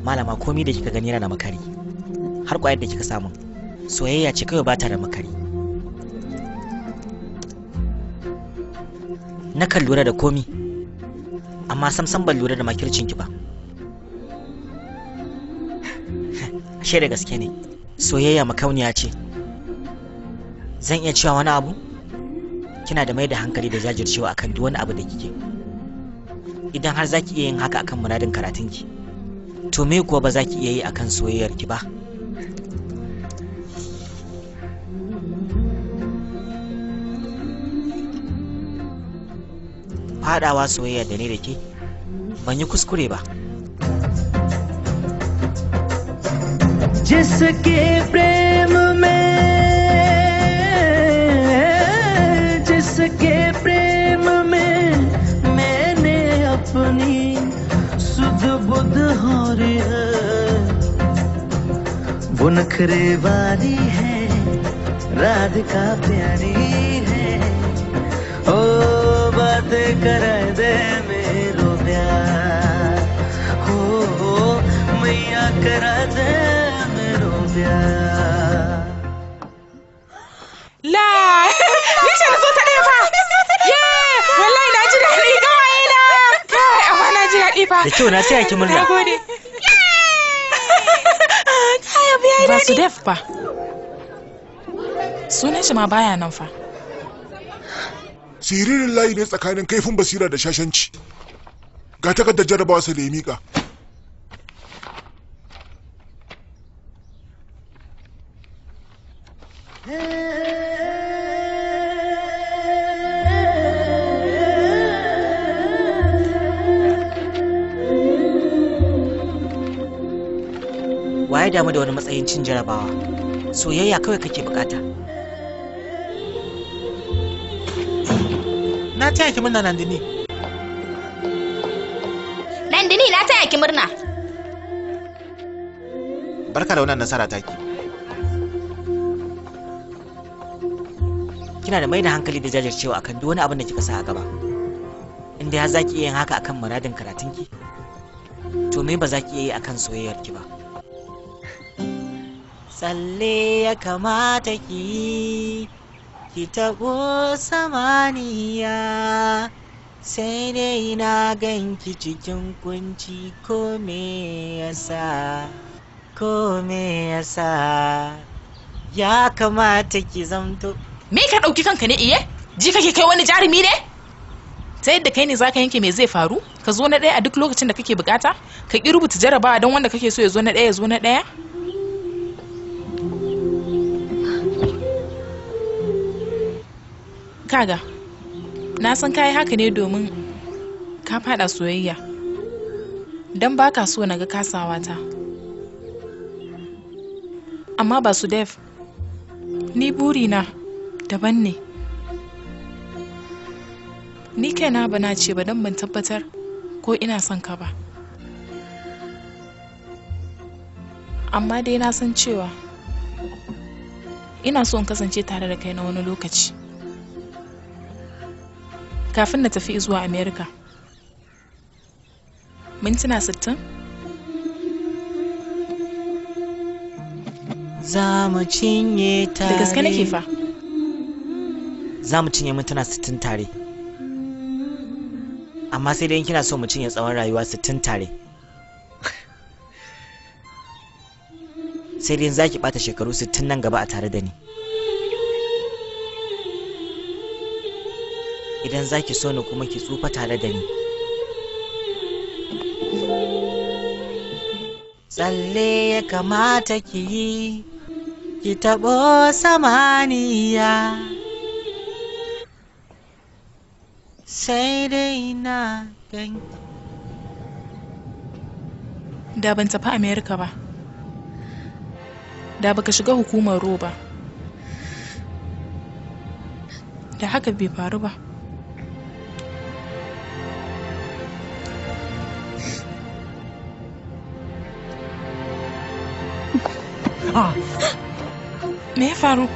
Malama komi da kika gani yana da makari. Har kwayar da kika samu. Soyayya ce kawai bata da makari. Nakan lura da komi, amma samsam ban lura da makircin ki ba. Ashe da gaske ne, soyayya makauniya ce. Zan iya cewa wani abu? Kina da mai da hankali da jajircewa akan duk wani abu da kike. Idan har zaki iya yin haka akan muradin karatunki, to me kuwa ba za ki iya yi akan soyayyarki ba? Fadawa soyayya da ni da ke, ban yi kuskure ba. जिसके प्रेम में वो नखरे वाली है, राधिका प्यारी है। ओ बातें कर दे मेरो प्यार, हो मैया करा दे मेरो प्यार। La, ni ce na zo ta ɗaya fa. Ye, wallahi na ji daɗi gawaye na. Kai, amma na ji daɗi fa. Da kyau, na taya ki murna. Na gode. Kai, abu ya yi daɗi. Vasudev fa. Sunan shi ma baya nan fa. Siririn layi ne tsakanin kaifin basira da shashanci. Ga takardar jarabawa sa da ya miƙa. Waye damu da wani matsayin cin jarabawa? Soyayya kawai kake bukata. Na taya ki murna, Nandini. Nandini, na taya ki murna. Barka da wannan nasara taki. Kina da mai da hankali da jajircewa akan duk wani abin da kika sa a gaba. Inda har zaki iya yin haka akan muradin karatunki, to me ba za ki iya yi akan soyayyarki ba? Tsalle ya kamata ki yi, ki taɓo samaniya, sai dai na ganki cikin kunci, ko me yasa, ko me yasa ya kamata ki zamto. Me ka ɗauki kanka ne iye? Ji kake kai wani jarumi ne? Ta yadda kai ne zaka yanke me zai faru? Ka zo na ɗaya a duk lokacin da kake bukata? Ka ƙi rubuta jarabawa don wanda kake so ya zo na ɗaya ya zo na ɗaya? Kaga, na san kayi haka ne domin ka fada soyayya. Don baka so na ga kasawa ta. Amma ba su Dev, ni burina daban ne. Ni kaina ba na ce ba don ban tabbatar ko ina son ka ba. Amma dai na san cewa ina so in kasance tare da kai na wani lokaci. Kafin na tafi zuwa Amerika. Mintuna 60? Za mu cinye tare. Da gaske nake fa. Za mu cinye mintuna 60 tare. Amma sai dai in kina so mu cinye tsawon rayuwa 60 tare. Sai dai in za ki ɓata shekaru 60 nan gaba a tare da ni. Idan za ki so ni kuma ki tsufa tare da ni. Tsalle ya kamata ki yi, ki taɓo samaniya. Sai dai na ganki. Da ban tafi Amerika ba. Da baka shiga hukumar roba. Da haka bai faru ba. Me ya faru?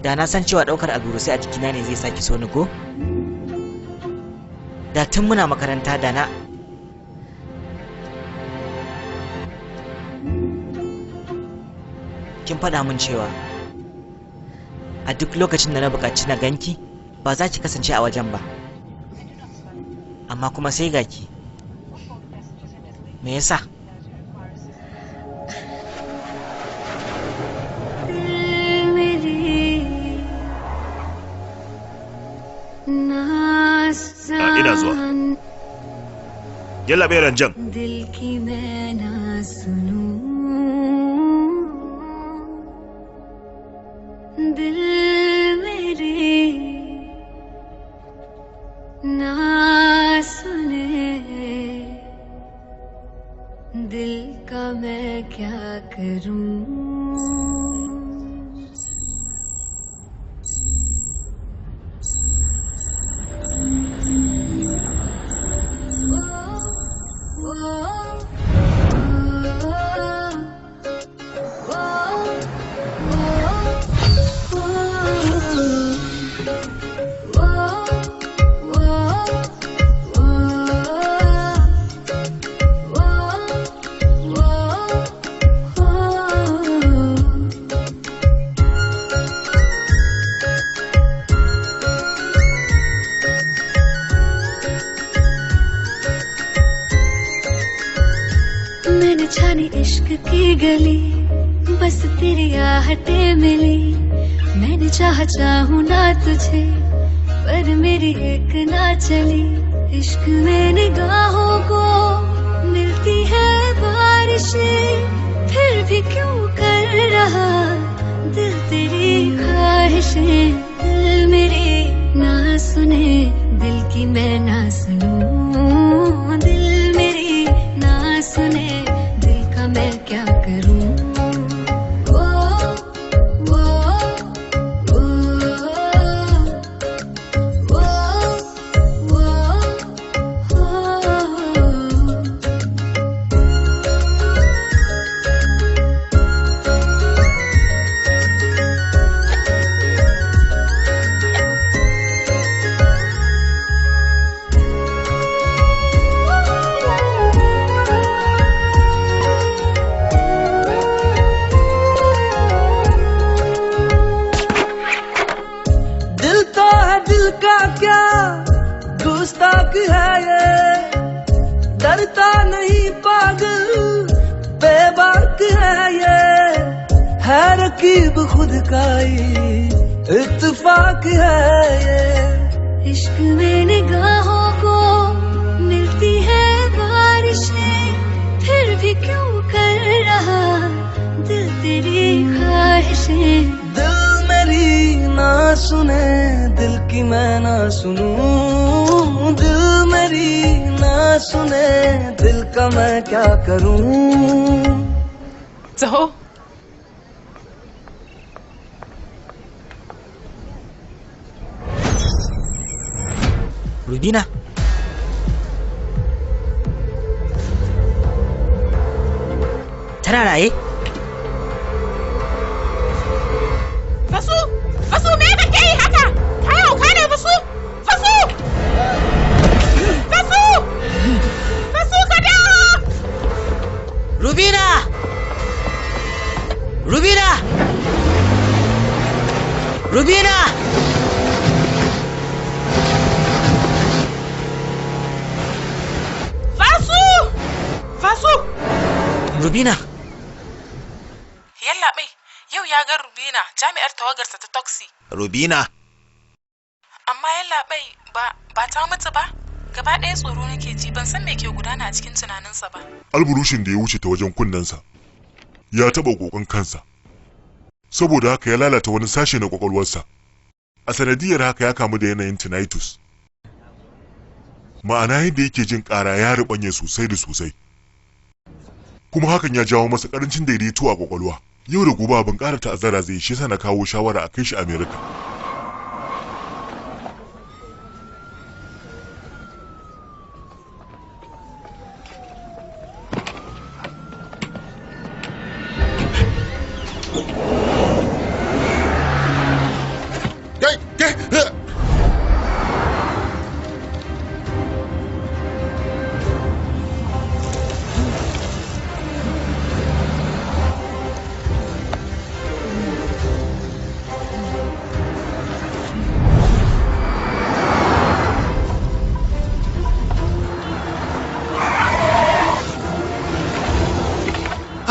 Da na san cewa ɗaukar alburusai a jikina ne zai saki so ni ko? Da tun muna makaranta da na kin faɗa min cewa a duk lokacin da na buƙaci na ganki ba za ki kasance a wajen ba. Amma kuma sai ga ki. Me yasa? Ina zuwa. Yalla bai Ranjan. दिल की मैं ना सुनूं, दिल मेरे ना सुने, दिल का मैं क्या करूं। मैंने छानी इश्क की गली, बस तेरी आहटें मिली। मैंने चाहा चाहूं ना तुझे, पर मेरी एक ना चली। इश्क में निगाहों को मिलती है बारिशें, फिर भी क्यों कर रहा दिल तेरी ख्वाहिशें। दिल मेरी ना सुने, दिल की मैं ना सुनूं। दिल मेरी ना सुने, दिल का मैं क्या करूं। ओ ओ ओ ओ ओ ओ। दिल तो है दिल का क्या गुस्ताख है ये, डरता नहीं पागल बेबाक है ये। है रकीब खुद का ही इत्तेफाक है ये। इश्क में निगाहों को मिलती है बारिशें, फिर भी क्यों कर रहा दिल तेरी ख्वाहिशें। दिल मेरी ना सुने, दिल की मैं ना सुनूं। दिल मेरी ना सुने, दिल का मैं क्या करूं। Taho. Rubina. Tana raye? Fasu! Fasu me kake yi haka? Ka yi hauka ne Fasu? Fasu! Fasu! Fasu ka dawo! Rubina! Rubina! Rubina! Fasu! Fasu! Rubina! Yallaɓai, yau ya ga Rubina jami'ar tawagarsa ta Toxi. Rubina, Amma yallaɓai ba ta mutu ba. Gaba ɗaya tsoro nake ji, ban san me ke gudana a cikin tunaninsa ba. Alburushin da ya wuce ta wajen kunnensa ya taɓa kokon kansa, saboda haka ya lalata wani sashe na kwakwalwarsa. A sanadiyar haka ya kamu da yanayin tinnitus, ma'ana yadda yake jin ƙara ya riɓanye sosai da sosai, kuma hakan ya jawo masa ƙarancin daidaito a kwakwalwa. Yau da gobe abin ƙara ta'azzara zai shi yasa na kawo shawara a kai shi America. Kai, kai, eh.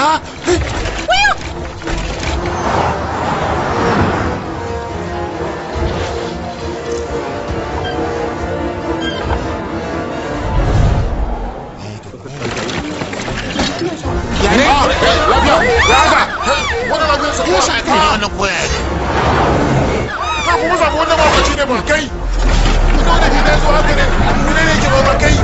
Ah, eh. Ya ne? Lafiya, ya haka? Wannan lafiyarsa ko sa kai ne wannan koya ne? Ka kuma samu wannan mawakaci ne ba kai. Ku zo da shi da zo haka ne. Mene ne yake ba kai?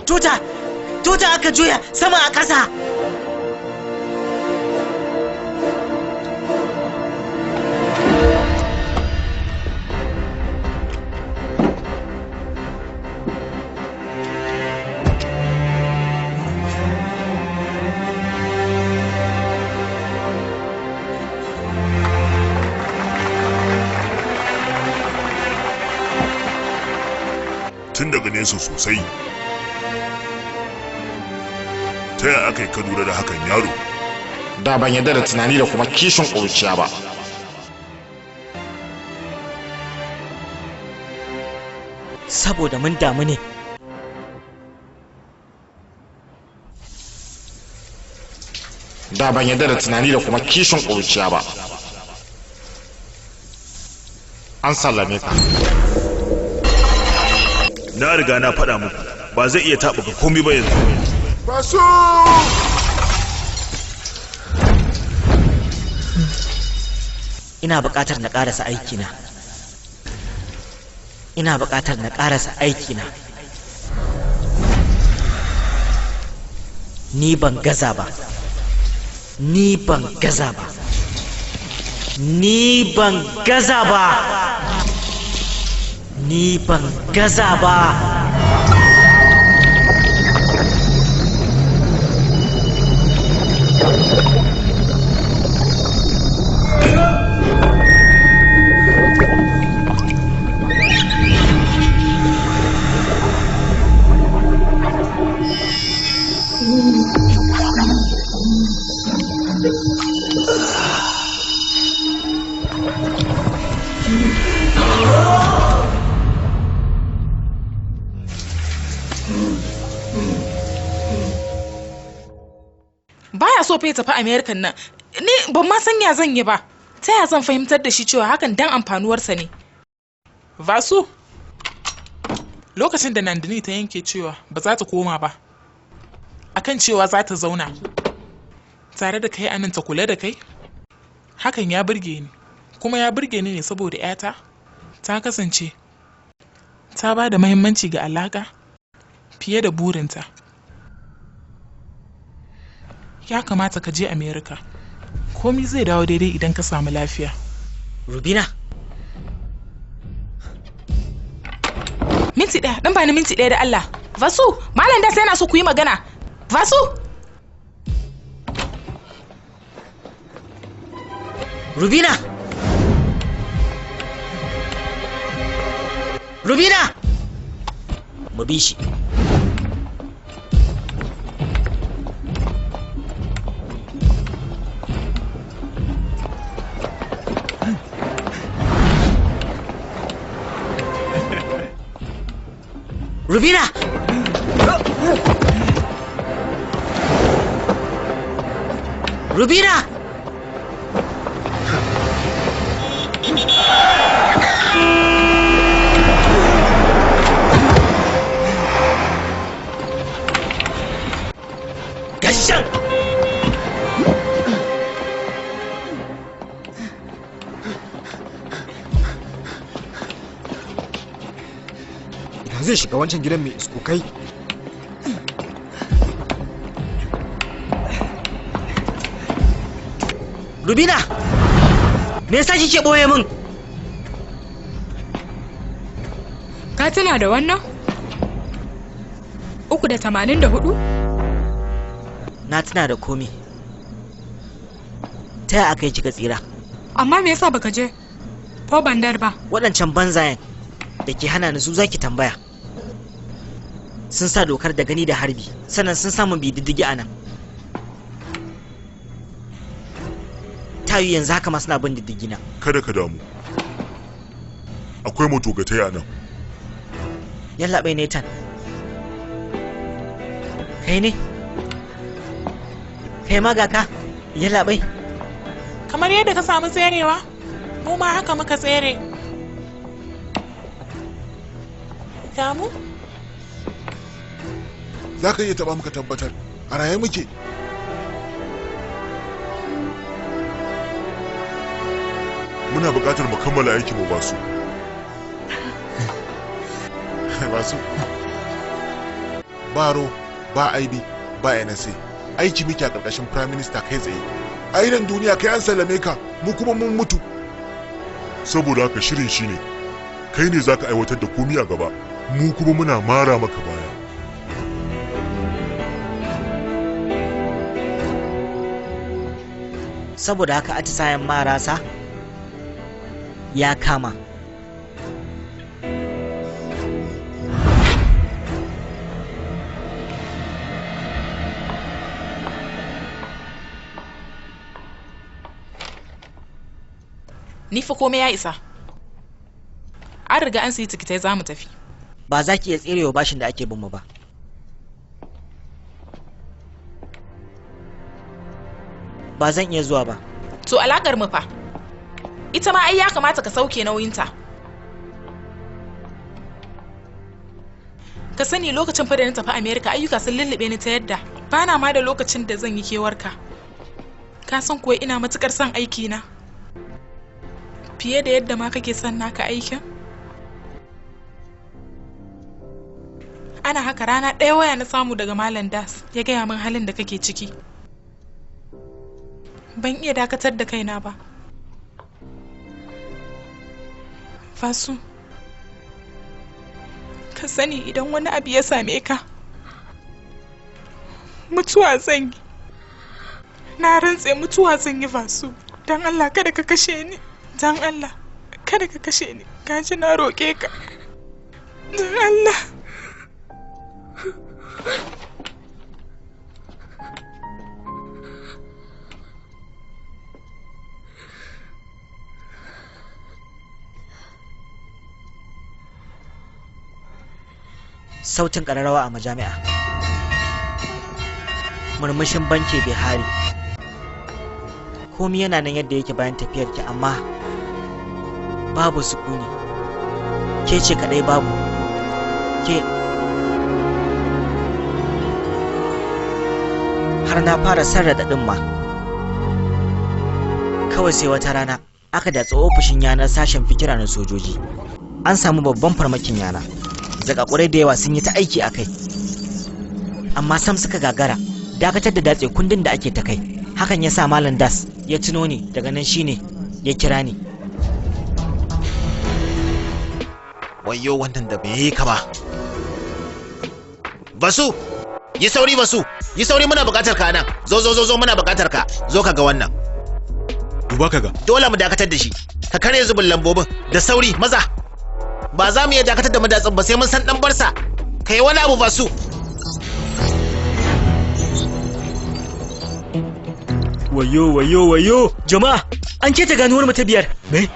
Tuta! Tuta aka juya sama a ƙasa! Tun daga nesa sosai. Ta yaya aka yi ka lura da hakan, yaro? Da ban yarda da tunani da kuma kishin ƙuruciya ba. Saboda mun damu ne. Da ban yarda da tunani da kuma kishin ƙuruciya ba. An sallame ka. Na riga na faɗa muku ba zai iya taɓuka komai ba yanzu. Basu! Ina buƙatar na ƙarasa aikina. Ina buƙatar na ƙarasa aikina. Ni ban gaza ba. Ni ban gaza ba. Ni ban gaza ba. Ni ban gaza ba. Baya so fa ya tafi American nan. Ni ban ma san ya zan yi ba. Ta ya zan fahimtar da shi cewa hakan dan amfanuwarsa ne? Vasu, lokacin da Nandini ta yanke cewa ba za ta koma ba, akan cewa za ta zauna tare da kai anan ta kula da kai, hakan ya burge ni, kuma ya burge ni ne saboda 'yata ta kasance ta ba da mahimmanci ga alaka fiye da burinta. Ya kamata ka je America. Komi zai dawo daidai idan ka samu lafiya. Rubina. Minti ɗaya, ɗan bani minti ɗaya da Allah. Vasu, Malam Das yana so ku yi magana. Vasu! Rubina! Rubina! Mu bi shi. Rubina! Rubina! Gashi can! Ina zai shiga wancan gidan mai iskokai. Rubina! Me yasa kike boye min? Ka tuna da wannan? 384? Na tuna da komi. Ta yaya aka yi kika tsira? Amma me yasa baka je Pobandar ba? Waɗancan banzayen da ke hana ni su zaki tambaya. Sun sa dokar da gani da harbi, sannan sun samu bi diddigi a nan. Tayu yanzu haka ma suna bin diddigi na. Kada ka damu. Akwai motogatai a nan. Yallaɓai Nathan. Kai ne? Kai ma ga ka? Yallaɓai. Kamar yadda ka samu tserewa, mu ma haka muka tsere. Damu? Za ka iya taɓa muka tabbatar. A raye muke. Muna buƙatar mu kammala aikin mu basu. Basu. Baro, ba IB, ba NSA. Aiki muke a ƙarƙashin Prime Minister kai tsaye. A idan duniya kai an sallame ka, mu kuma mun mutu. Saboda haka shirin shine, kai ne zaka aiwatar da komi a gaba, mu kuma muna mara maka baya. Saboda haka atisayen marasa ya kama. Ni fa komai ya isa. An riga an sayi tikitai za mu tafi. Ba za ki iya tserewa bashin da ake bin mu ba. Ba zan iya zuwa ba. To alakar mu fa. Ita ma ai ya kamata ka sauke nauyinta. Ka sani lokacin fa da na tafi America ayyuka sun lullube ni ta yadda bana ma da lokacin da zan yi kewarka. Ka san kuwa ina matukar son aiki na. Fiye da yadda ma kake son naka aikin. Ana haka rana ɗaya waya na samu daga Malam Das ya gaya min halin da kake ciki. Ban iya dakatar da kaina ba. Fasu, ka sani idan wani abu ya same ka, mutuwa zan yi. Na rantse mutuwa zan yi Fasu. Don Allah kada ka kashe ni. Don Allah kada ka kashe ni. Gaji na roƙe ka. Don Allah. Sautin ƙararrawa a majami'a. Murmushin banke Bihari. Komi yana nan yadda yake bayan tafiyarki amma babu sukuni. Ke ce kaɗai babu. Ke har na fara son raɗaɗin ma. Kawai sai wata rana aka datsi ofishin yanar sashen fikira na sojoji. An samu babban farmakin yana. Zakakurai da yawa sun yi ta aiki a kai, amma sam suka gagara dakatar da datse kundin da ake ta kai. Hakan ya sa Malam Das ya tuno ni, daga nan shine ya kira ni. Wayyo wannan da bai yi ka ba. Basu, yi sauri Basu, yi sauri muna buƙatar ka nan. Zo zo zo zo muna buƙatar ka. Zo ka ga wannan. Duba ka ga. Dole mu dakatar da shi. Ka karya zubin lambobin da sauri maza. Ba za mu iya dakatar da madatsin ba sai mun san dan barsa. Kai wani abu Basu. Wayo wayo wayo jama'a, an keta ganuwar mu ta biyar. Me?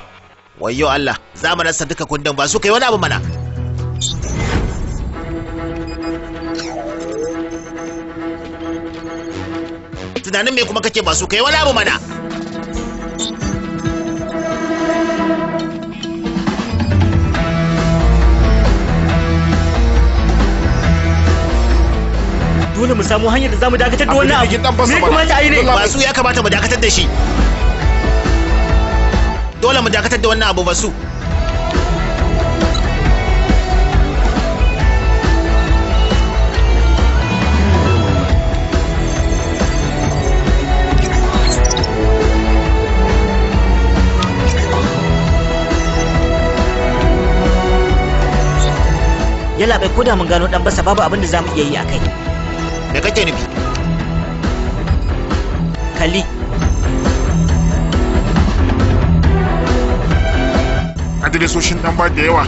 Wayo Allah, za mu rasa duka kundin Basu, kai wani abu mana. Tunanin me kuma kake Basu, kai wani abu mana. Dole mu samu hanyar da zamu dakatar da wannan abu. Me kamata a yi ne? Basu ya kamata mu dakatar da shi. Dole mu dakatar da wannan abu Basu. Yalla bai koda mun gano dan basa babu abin da zamu iya yi akai. Me kake nufi? Kalli. Adiresoshin dan ba da yawa.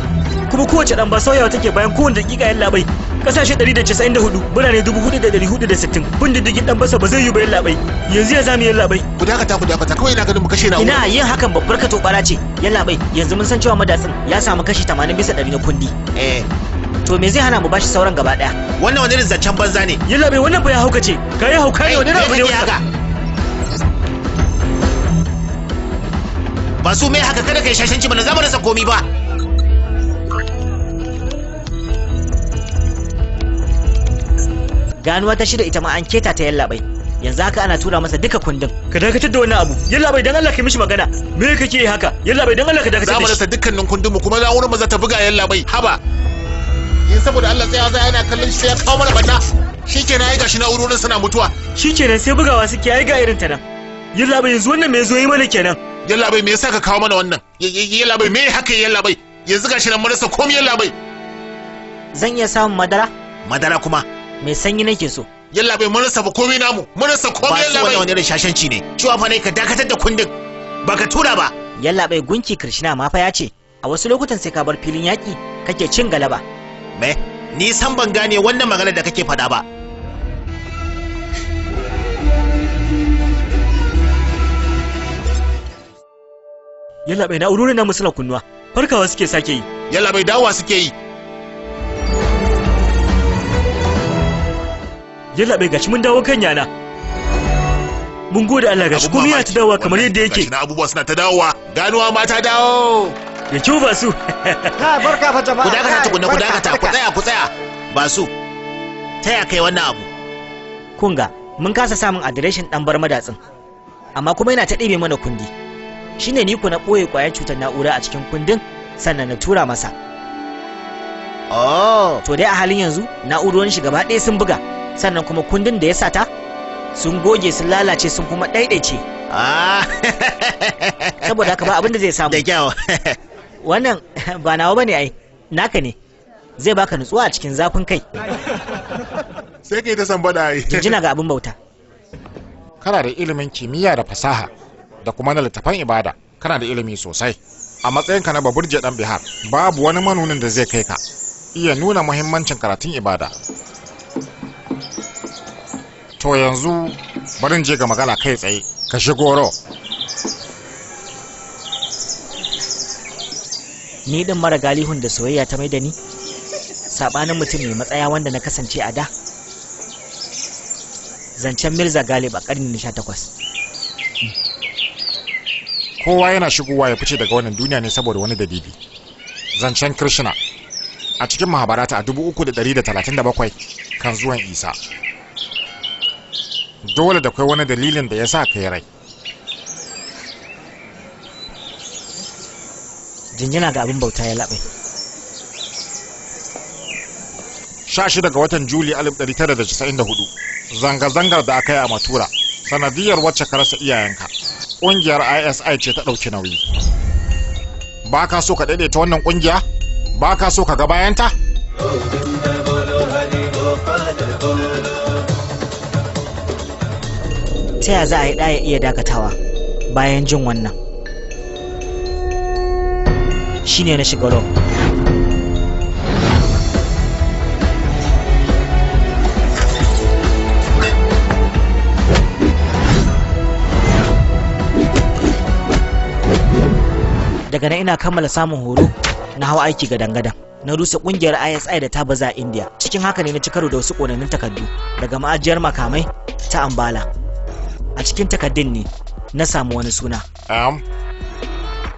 Kuma kowace dan ba sauyawa take bayan kowane dakika yalla bai. Kasashe 194, birane 4460. Bin diddigin dan basa ba zai yi ba yalla bai. Yanzu ya zamu yalla bai. Ku dakata ku dakata kawai ina ganin mu kashe na. Ina yin hakan babbar ka tobara ce yalla bai. Yanzu mun san cewa madatsin ya samu kashi 80 bisa 100 na kundi. Eh. To me zai hana mu bashi sauran gaba daya? Wannan wani irin zancen banza ne. Yalla bai wannan fa ya haukace. Kai hauka ne wani abu ne haka. Ba su mai haka kada kai shashanci bana za mu rasa komi ba. Ganuwa ta shida ita ma an keta ta yalla bai. Yanzu haka ana tura masa duka kundin. Ka dakatar da wannan abu. Yalla bai dan Allah ka mishi magana. Me kake yi haka? Yalla bai dan Allah ka dakatar da shi. Za mu rasa dukkanin kundin mu kuma na'urar mu za ta buga yalla bai. Haba. Yin saboda Allah tsaya zai yana kallon shi sai ya kawo mana banna. Shikenan ai gashi na'urorin suna mutuwa. Shikenan sai bugawa suke ai ga irin ta nan. Yalla bai yanzu wannan me yazo yi mana kenan? Yalla bai me yasa ka kawo mana wannan? Yalla bai me haka yalla bai? Yanzu gashi nan mun rasa komai yalla bai. Zan iya samun madara? Madara kuma? Mai sanyi nake so. Yalla bai mun rasa ba komai namu. Mun rasa komai yalla bai. Ba su wannan wani shashanci ne. Cewa fa ne ka dakatar da kundin. Baka tura ba. Yalla bai gunki Krishna ma fa ya ce a wasu lokutan sai ka bar filin yaki kake cin galaba. Me? Ni san ban gane wannan magana da kake faɗa ba. Yalla bai na'urorin namu suna kunnuwa. Farkawa suke sake yi. Yalla bai dawowa suke yi. Yallaɓai, gashi mun dawo kan yana. Mun gode Allah, gashi komai yana ta dawowa kamar yadda yake. Gashi na abubuwa suna ta dawowa. Ganuwa ma ta dawo. Da kyau ba su. Ka barka fa jama'a. Ku dakata tukunna, ku dakata, ku tsaya, ku tsaya. Ba su. Ta ya kai wannan abu? Kunga, mun kasa samun adireshin dan bar madatsin. Amma kuma yana ta ɗebe mana kundi. Shine ni ku na ɓoye ƙwayar cutar na'ura a cikin kundin sannan na tura masa. Oh. To dai a halin yanzu na'urorin shi gaba ɗaya sun buga, sannan kuma kundin da ya sata sun goge, sun lalace, sun kuma ɗaiɗaice. Saboda haka ba abin da zai samu. Da kyau. Wannan ba nawa bane ai, naka ne. Zai baka nutsuwa a cikin zafin kai. Sai kai ta sambada ai. Jinjina ga abin bauta. Kana da ilimin kimiyya da fasaha da kuma na littafan ibada, kana da ilimi sosai. A matsayinka na baburje dan Bihar, babu wani manunin da zai kai ka iya nuna muhimmancin karatun ibada. To yanzu barin je ga magana kai tsaye, ka shigo ro. Ni din mara galihun da soyayya ta maida ni, sabanin mutum mai matsaya wanda na kasance a da. Zancen Mirza Galib a karni na 18. Kowa yana shigowa ya fice daga wannan duniya ne saboda wani dalili. Zancen Krishna a cikin Mahabharata a 337 kan zuwan Isa. Dole da kai wani dalilin da ya sa ka yi rai. Jinjina ga abin bauta, ya laɓe. 16 ga watan Juli 1994, zanga-zangar da aka yi a Matura sanadiyar wacce ka rasa iyayenka, ƙungiyar ISI ce ta ɗauki nauyi. Ba ka so ka daidaita wannan ƙungiya? Ba ka so ka ga bayanta? Ta ya za a yi ɗaya iya dakatawa bayan jin wannan? Shine na shiga ro. Daga nan ina kammala samun horo na hau aiki gadan-gadan. Na rusa kungiyar ISI da ta baza a India. Cikin haka ne na ci karo da wasu ƙonannun takardu daga ma'ajiyar makamai ta Ambala. A cikin takardun ne na samu wani suna. M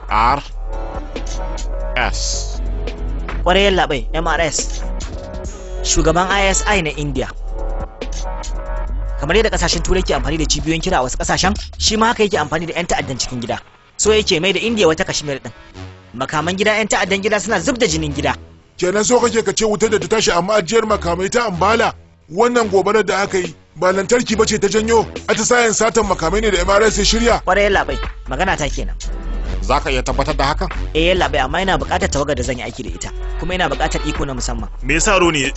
R S. Ƙwararren labai, MRS, shugaban ISI na India. Kamar yadda kasashen Turai ke amfani da cibiyoyin kira a wasu kasashen, shi ma haka yake amfani da 'yan ta'addan cikin gida. So yake mai da India wata Kashmir din. Makaman gida, 'yan ta'addan gida suna zub da jinin gida. Kenan so kake ka ce wutar da ta tashi amma ajiyar makamai ta Ambala, wannan gobarar da aka yi ba lantarki ba ce ta janyo, atisayen satan makamai ne da MRS ya shirya? Kwarai labai, magana ta kenan. Za ka iya tabbatar da hakan? Eh labai, amma ina buƙatar tawagar da zan yi aiki da ita, kuma ina buƙatar iko na musamman. Me yasa Roni?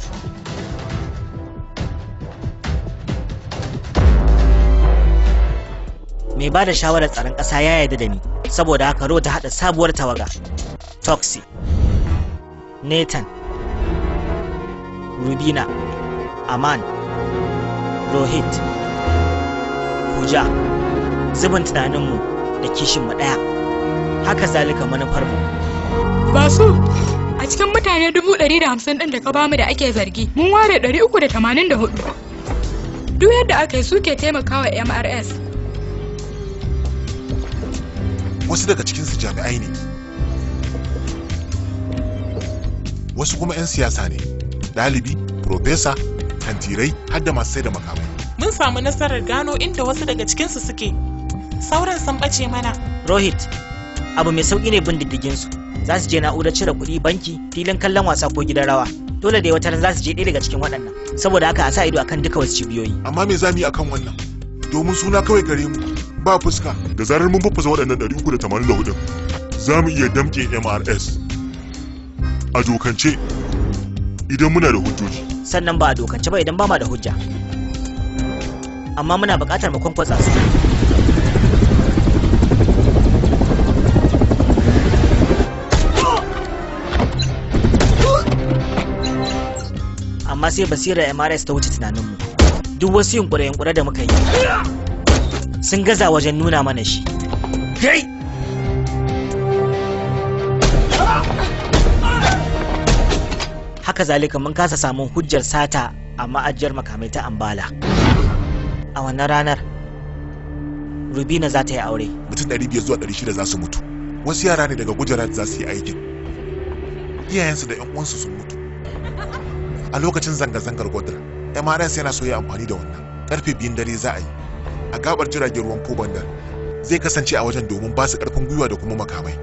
Mai ba da shawarar tsaron ƙasa ya yarda da ni, saboda haka Ro ta haɗa sabuwar tawaga. Toxi, Nathan, Rubina, Aman, Rohit, Puja. Zubin tunaninmu da kishinmu ɗaya, haka zalika manufarmu. Basu, a cikin mutane 150,000 ɗin da ka bamu da ake zargi, mun ware 384. Duk yadda aka yi suke taimakawa MRS. Wasu daga cikinsu jami'ai ne, wasu kuma 'yan siyasa ne, ɗalibi, profesa, tantirai, har da masu sai da makamai. Mun samu nasarar gano inda wasu daga cikinsu suke. Sauran sun ɓace mana. Rohit, abu mai sauƙi ne bin diddigin su. Za su je na'urar cire kuɗi, banki, filin kallon wasa ko gidan rawa. Dole dai wataran za su je ɗaya daga cikin waɗannan. Saboda haka a sa ido akan duka wasu cibiyoyi. Amma me za mu yi akan wannan? Domin suna kawai gare mu, ba fuska. Da zarar mun faffasa waɗannan 384, za mu iya damƙe MRS. A dokance idan muna da hujjoji. Sannan ba a dokance ba idan ba ma da hujja. Amma muna buƙatar mu kwankwatsa su. Amma sai basirar MRS ta wuce tunaninmu. Duk wasu yunkure-yunkure da muka yi sun gaza wajen nuna mana shi. Kai! Haka zalika mun kasa samun hujjar sata A ma'ajiyar makamai ta Ambala. A wannan ranar, Rubina za ta yi aure. Mutum 500 zuwa 600 za su mutu. Wasu yara ne daga Gujarat za su yi aikin. Iyayensu da 'yan uwansu sun mutu. A lokacin zanga-zangar Godra, MRS yana so ya amfani da wannan. Karfe 2n dare za a yi. A gabar jiragen ruwan Pobandar zai kasance a wajen domin ba su karfin gwiwa da kuma makamai.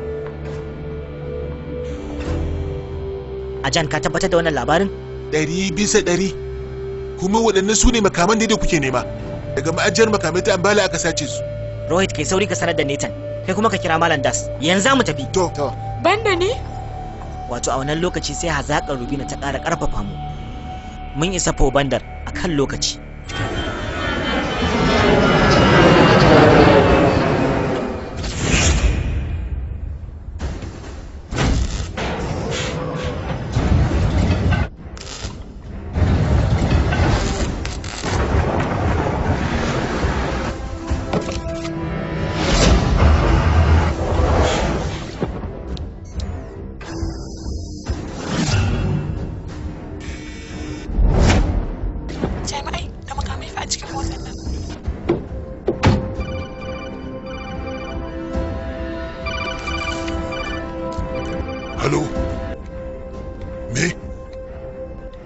Ajan, ka tabbatar da wannan labarin? 100%. Kuma waɗannan su ne makaman da kuke nema. Daga ma'ajiyar makamai ta Ambala aka sace su. Rohit, kai sauri ka sanar da Nathan. Kai kuma ka kira Malam Das. Yanzu za mu tafi. To. Banda ni? Wato a wannan lokaci sai hazaƙar Rubina ta ƙara ƙarfafa mu. Mun isa Pobandar a kan lokaci. Jami'ai da makamai fa a cikin motar nan. Halo? Me?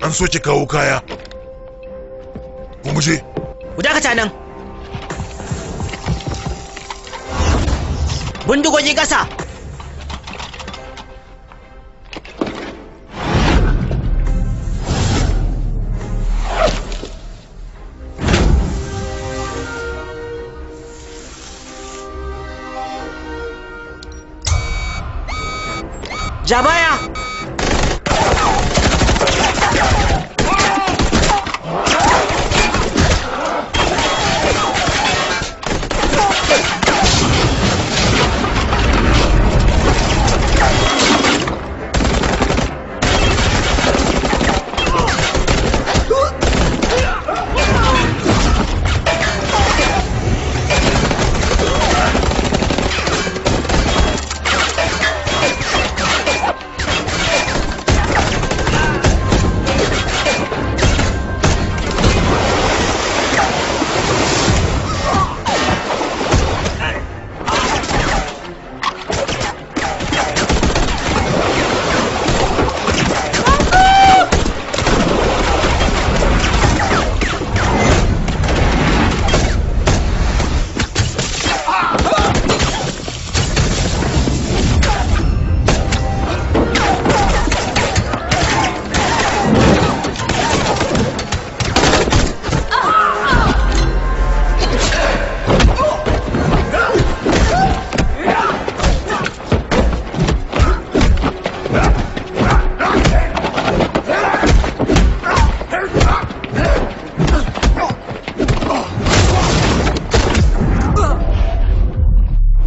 An soke kawo kaya. Mu je. Ku dakata nan. Bindigogi ƙasa. Ja baya!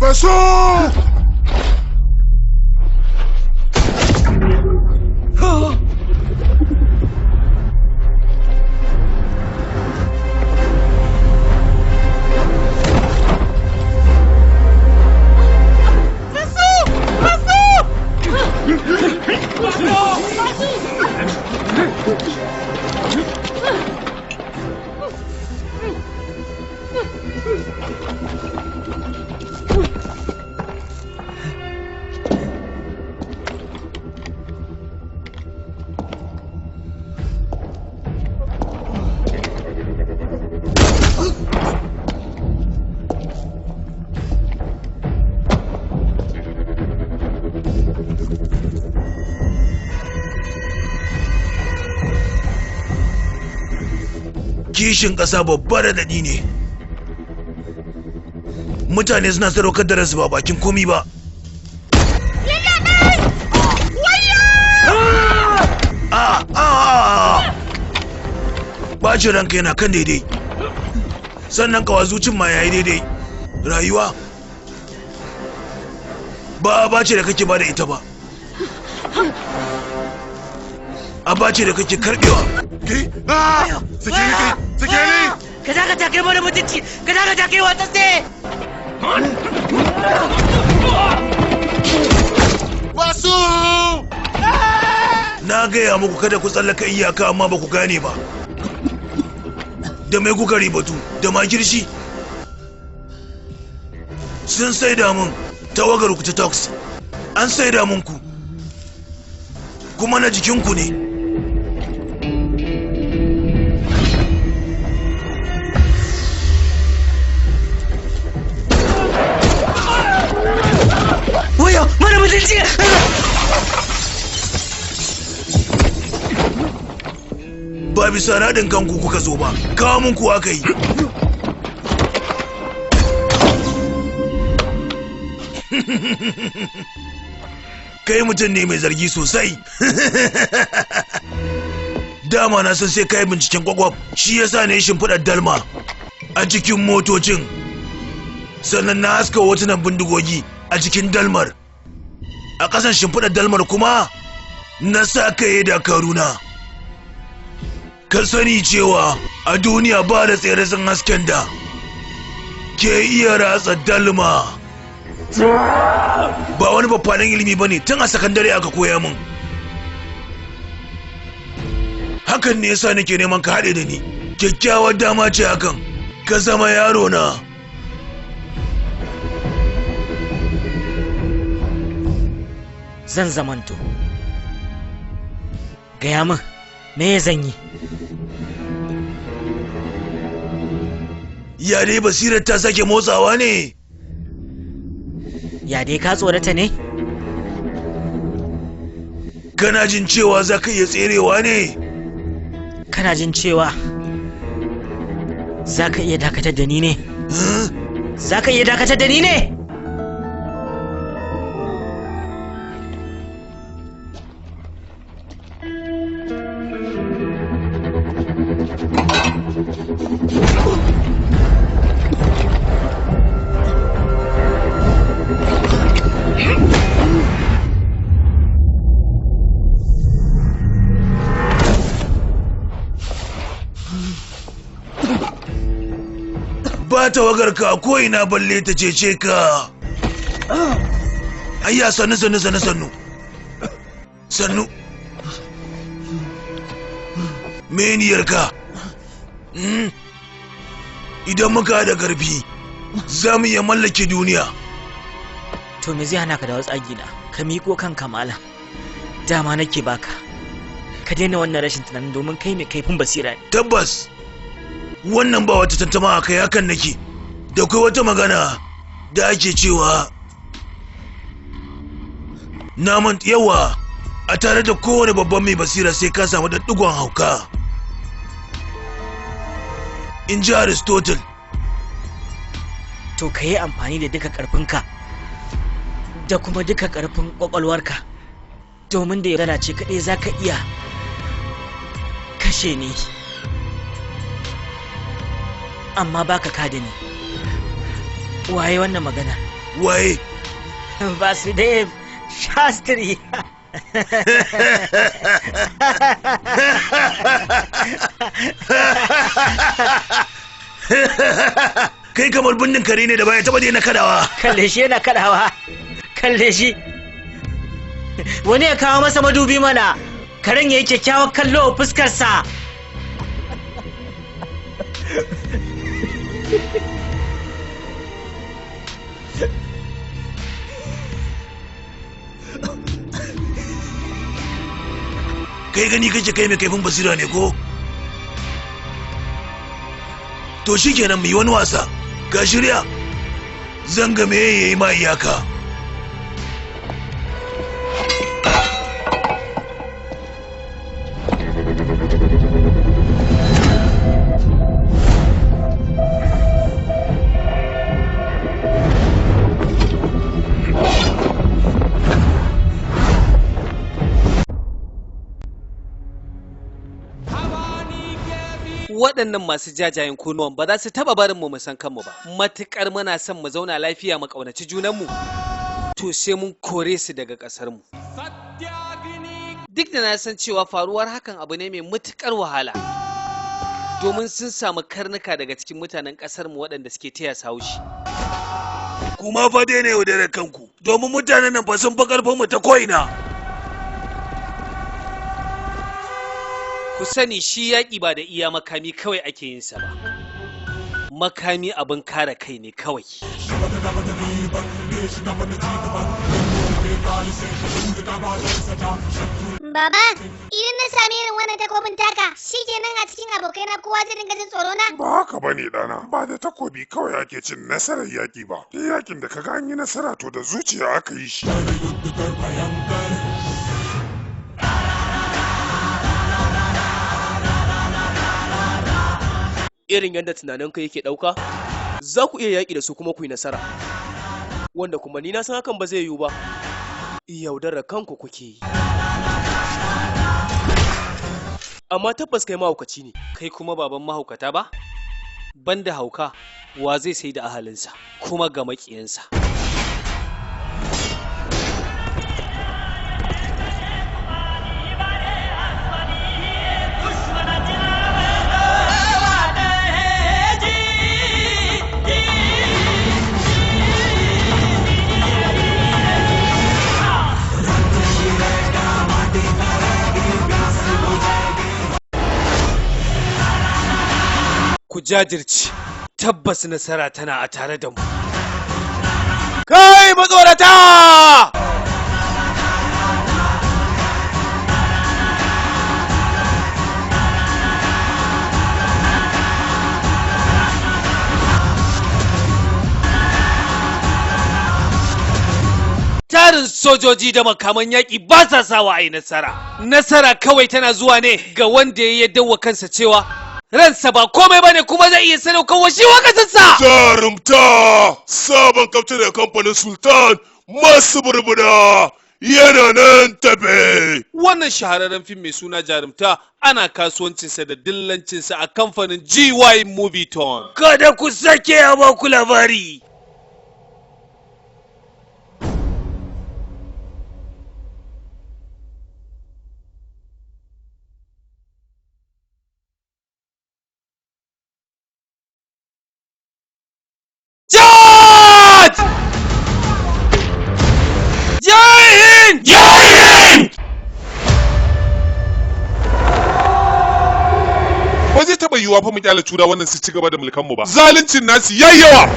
Vasu! Kishin ƙasa babbar raɗaɗi ne. Mutane suna sadaukar da ransu ba bakin komi ba. A a a bacin ranka yana kan daidai, sannan kawazucin ma yayi daidai. Rayuwa ba bace da kake ba da ita ba, aba ce da kake karbewa. Kai! Ah! Sake ni kai! Sake ni! Ka dakata kai mana mutunci! Ka dakata kai wata tsaye! Wasu! Na gaya muku kada ku tsallaka iyaka, amma ba ku gane ba. Da mai kuka ribatu da makirshi? Sun saida mun tawagar ku ta taxi. An saida mun ku. Kuma na jikinku ne. Wayo, mara mutunci! Ba bisa raɗin kanku kuka zo ba, kawo mun ku aka yi. Kai mutum ne mai zargi sosai. Dama na san sai kai binciken kwakwaf, shi yasa ne shimfiɗar dalma a cikin motocin. Sannan na haska hotunan bindigogi a cikin dalmar. A ƙasan shimfiɗar dalmar kuma na sa kai dakaruna. Ka sani cewa a duniya ba da tsere hasken da ke iya ratsa dalma. Ba wani babbanin ilimi ba ne, tun a sakandare aka koya min. Hakan ne yasa nake neman ka haɗe da ni. Kyakkyawar dama ce hakan, ka zama yaro na. Zan zamanto. Gaya min, me zan yi? Ya dai basirar ta sake motsawa ne? Ya dai ka tsorata ne? Kana jin cewa za ka iya tserewa ne? Kana jin cewa za ka iya dakatar da ni ne? Za ka iya dakatar da ni ne? Ba tawagarka ko ina balle ta cece ka. Ayya, sannu sannu sannu sannu. Sannu. Meniyarka. Idan muka haɗa ƙarfi, za mu iya mallake duniya. To me zai hana ka dawo tsagina? Ka miƙo kanka malam. Dama nake baka. Ka daina wannan rashin tunanin domin kai mai kaifin basira ne. Tabbas. Wannan ba wata tantama a kai, hakan nake. Da kai wata magana da ake cewa naman yawa a tare da kowane babban mai basira sai ka samu ɗanɗigon hauka. In ji Aristotle. To ka yi amfani da duka ƙarfinka da kuma duka ƙarfin ƙwaƙwalwarka, domin da yaudara ce kaɗai za ka iya kashe ni. Amma baka kada ni. Waye wannan magana? Waye? Vasudev Shastri. Kai kamar bindin kare ne da baya taba daina kadawa. Kalle shi yana kadawa. Kalle shi. Wani ya kawo masa madubi mana. Karen ya yi kyakkyawar kallo a fuskarsa. Kai gani kake kai mai kaifin basira ne ko? To shikenan, mu yi wani wasa. Ka shirya? Zan ga me yayi ma iyaka. Waɗannan masu jajayen kunnuwan ba za su taɓa barin mu san kanmu ba. Matuƙar muna son mu zauna lafiya mu ƙaunaci junanmu, to sai mun kore su daga ƙasarmu. Duk da na san cewa faruwar hakan abu ne mai matuƙar wahala, domin sun samu karnuka daga cikin mutanen ƙasarmu waɗanda suke taya su haushi. Kuma fa daina yaudarar kanku, domin mutanen nan fa sun fi ƙarfin mu ta ko'ina. Ku sani shi yaƙi ba da iya makami kawai ake yin sa ba. Makami abin kare kai ne kawai. Baba, idan na sami irin wannan takobin taka, shikenan a cikin abokaina kowa zai dinga jin tsoro na. Ba haka bane ɗana, ba da takobi kawai ake cin nasarar yaƙi ba. Duk yaƙin da kaga an yi nasara to da zuciya aka yi shi. Irin yadda tunaninka yake ɗauka, za ku iya yaƙi da su kuma ku yi nasara. Wanda kuma ni na san hakan ba zai yiwu ba. Yaudarar kanku kuke yi. Amma tabbas kai mahaukaci ne. Kai kuma baban mahaukata ba? Banda hauka, wa zai sai da ahalinsa kuma ga maƙiyansa. Ku jajirce, tabbas nasara tana a tare da mu. Kai matsorata! Tarin sojoji da makaman yaƙi ba sa sawa a yi nasara. Nasara kawai tana zuwa ne ga wanda ya yadda wa kansa cewa ransa ba komai bane kuma zai iya sadaukarwa shi wa kasarsa. Jarumta! Sabon kaftin da kamfanin Sultan masu burbuda yana nan tafe. Wannan shahararren fim mai suna Jarumta ana kasuwancinsa da dillancinsa a kamfanin GY Movieton. Kada ku sake a baku labari. Charge! Jai Hind! Jai Hind! Ba zai taɓa yiwuwa fa mu kyale tura wannan su ci gaba da mulkan mu ba. Zaluncin nasu yayi yawa.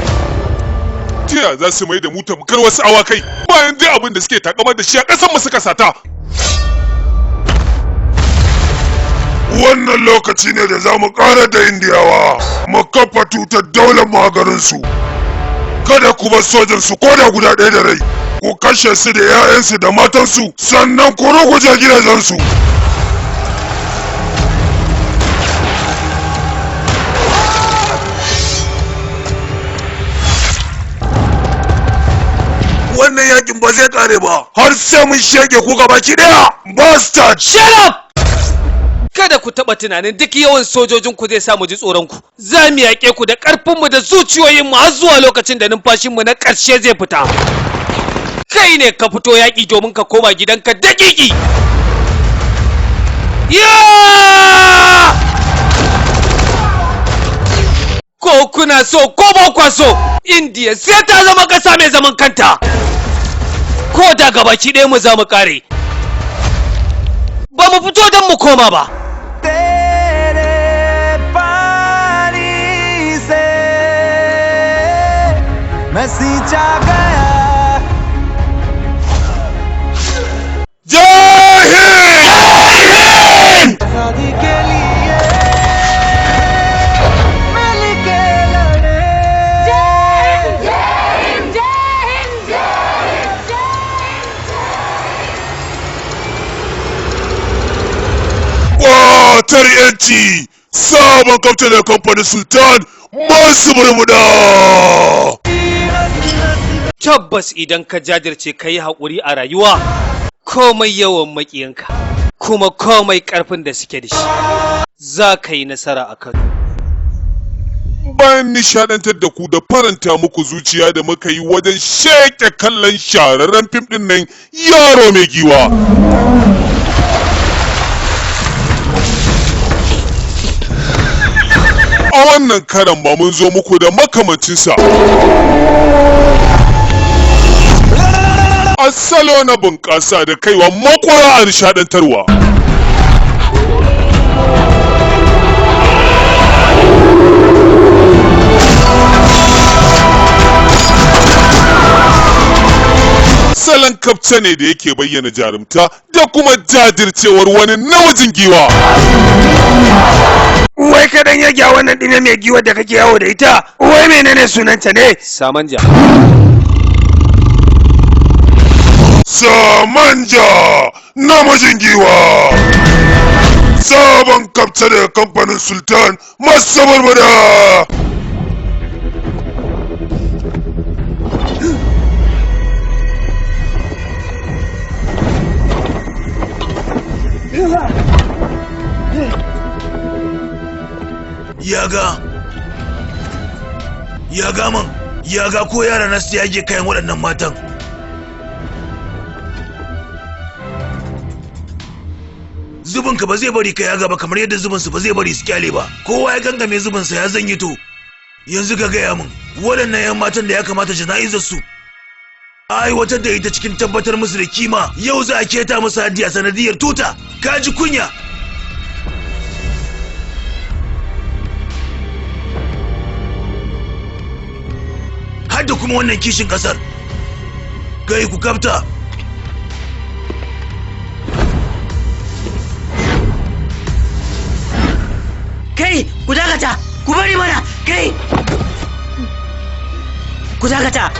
Tiya za su mai da mu tamkar wasu awakai bayan duk abin da suke takamar da shi a ƙasar mu suka sata. Wannan lokaci ne da za mu ƙara da Indiyawa, mu kafa tutar daular mu a garinsu. Kada ku bar sojansu ko da guda ɗaya da rai, ku kashe su da 'ya'yansu da matansu, sannan ku ruguje gidajensu. Wannan yakin ba zai kare ba, har sai mun shege ku gabaki ɗaya. Bastard! Shut up! Kada ku taɓa tunanin duk yawan sojojin ku zai sa mu ji tsoron ku. Za mu yaƙe ku da ƙarfinmu da zuciyoyinmu har zuwa lokacin da numfashinmu na ƙarshe zai fita. Kai ne ka fito yaƙi domin ka koma gidanka daƙiƙi. Ya! Ko kuna so ko ba kwa so, Indiya sai ta zama ƙasa mai zaman kanta. Ko da gabaki ɗaya mu za mu ƙare. Ba mu fito don mu koma ba. तेरे पानी से मैं सींचा गया। Jai Hind! आजादी के लिए मिलके लड़े। जय हिंद, जय हिंद, जय हिंद, जय Kwatar 'yanci! Sabon kaftin da kamfanin Sultan masu murmuda! Tabbas idan ka jajirce ka yi haƙuri a rayuwa, komai yawan maƙiyanka, kuma komai ƙarfin da suke da shi, za ka yi nasara a kan. Bayan nishadantar da ku da faranta muku zuciya da muka yi wajen sheke kallon shahararren fim din nan Yaro Mai Giwa. A wannan karan ba mun zo muku da makamancinsa. A salo na bunƙasa da kaiwa makwara a nishadantarwa. Salon kafce ne da yake bayyana jarumta da kuma jajircewar wani namijin giwa. Wai ka dan yage wannan ɗine mai giwar da kake yawo da ita, wai menene sunanta ne? Samanja. Samanja namijin giwa. Sabon kafce daga kamfanin Sultan masu barbada. Yaga, yaga man, yaga ko yara na su yage kayan waɗannan matan. Zubinka ba zai bari ka yaga ba kamar yadda zubinsu ba zai bari su kyale ba. Kowa ya gangame zubinsa ya zanyi to. Yanzu ka gaya min, waɗannan 'yan matan da ya kamata jana'izar su a aiwatar da ita cikin tabbatar musu da kima, yau za a keta musu haddi a sanadiyar tuta. Ka ji kunya. Har da kuma wannan kishin kasar. Kai ku kafta. Kai, ku dakata, ku bari mana, kai! Ku dakata!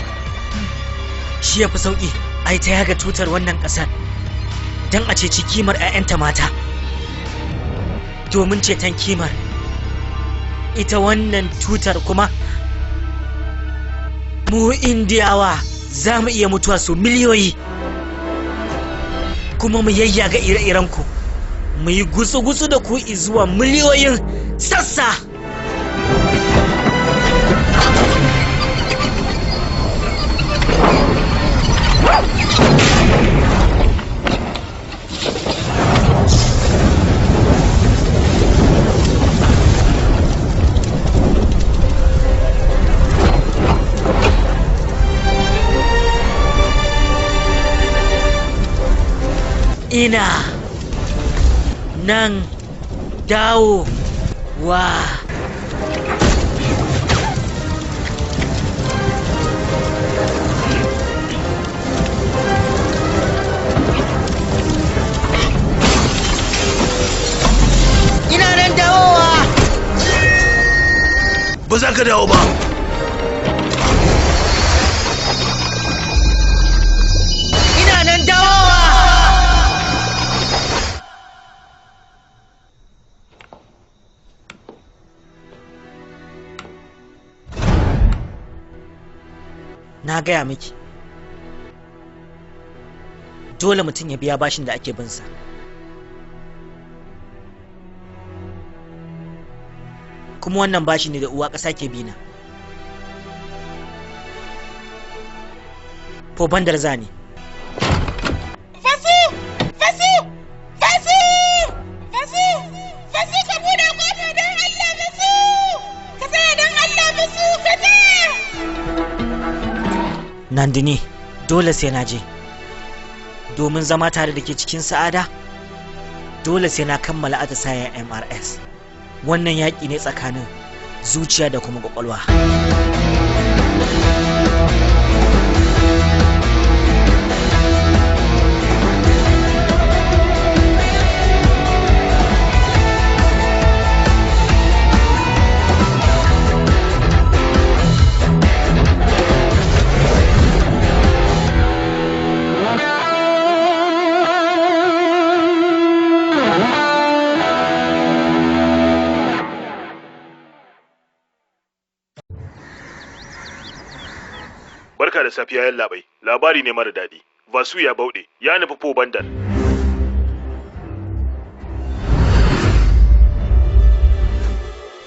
Shi ya fi sauƙi, ai ta yaga tutar wannan ƙasar don a ceci kimar 'ya'yanta mata. Domin ceton kimar, ita wannan tutar kuma, mu Indiyawa za mu iya mutuwa su miliyoyi, kuma mu yayyaga ire-irenku, mu yi gutsu-gutsu da ku zuwa miliyoyin sassa. Ina nan dawo wa. Ina nan dawowa. Ba za ka dawo ba. Ina nan dawowa. Na gaya miki, dole mutum ya biya bashin da ake binsa. Kuma wannan bashi ne da uwa ƙasa ke bina. Pobandar zane. Fasu! Fasu! Fasu! Fasu! Fasu ka buɗe ƙofa don Allah Fasu! Ka tsaya don Allah Fasu! Ka tsaya! Nandini, dole sai na je. Domin zama tare da ke cikin sa'ada, dole sai na kammala atisayen MRS. Wannan yaƙi ne tsakanin zuciya da kuma ƙwaƙwalwa. Barka da safiya yallaɓai, labari ne mara daɗi. Vasu ya bauɗe, ya nufi Pobandar.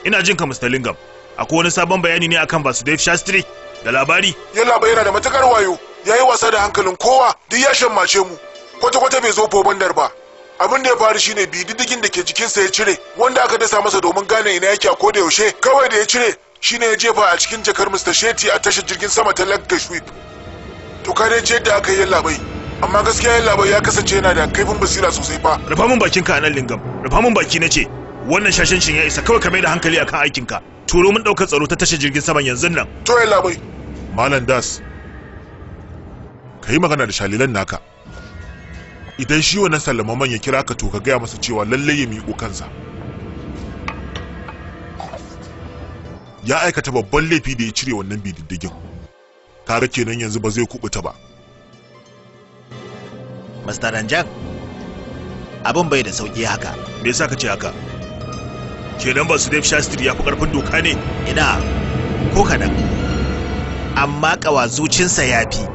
Ina jin ka Mr. Lingam. Akwai wani sabon bayani ne akan Vasudev Shastri da labari? Yallaɓai yana da matukar wayo, ya yi wasa da hankalin kowa, duk ya shammace mu. Kwata-kwata bai zo Pobandar ba. Abin da ya faru shine bididdigin da ke jikinsa ya cire, wanda aka dasa masa domin gane ina yake a koda yaushe, kawai da ya cire shine ya jefa a cikin jakar Mr. Shetty a tashar jirgin sama ta Lakshadweep. To ka dai yadda aka yi yallaɓai, amma gaskiya yallaɓai ya kasance yana da kaifin basira sosai fa. Rufa min bakin ka anan Lingam, rufa min baki nace. Wannan shashancin ya isa, kawai ka mai da hankali akan aikinka. Turo mun ɗaukar tsaro ta tashar jirgin saman yanzu nan. To yallaɓai. Malam Das, ka yi magana da shalilan naka. Idan shi wannan sallamaman ya kira ka, to ka gaya masa cewa lallai ya miƙo kansa. Ya aikata babban laifi da ya cire wannan bididdigin. Kaga kenan yanzu ba zai kubuta ba. Mr. Ranjan, abin bai da sauki haka. Me yasa ka ce haka? Kenan ba Sudev Shastri ya fi karfin doka ne? Ina, ko kaɗan. Amma ƙawazucinsa ya fi.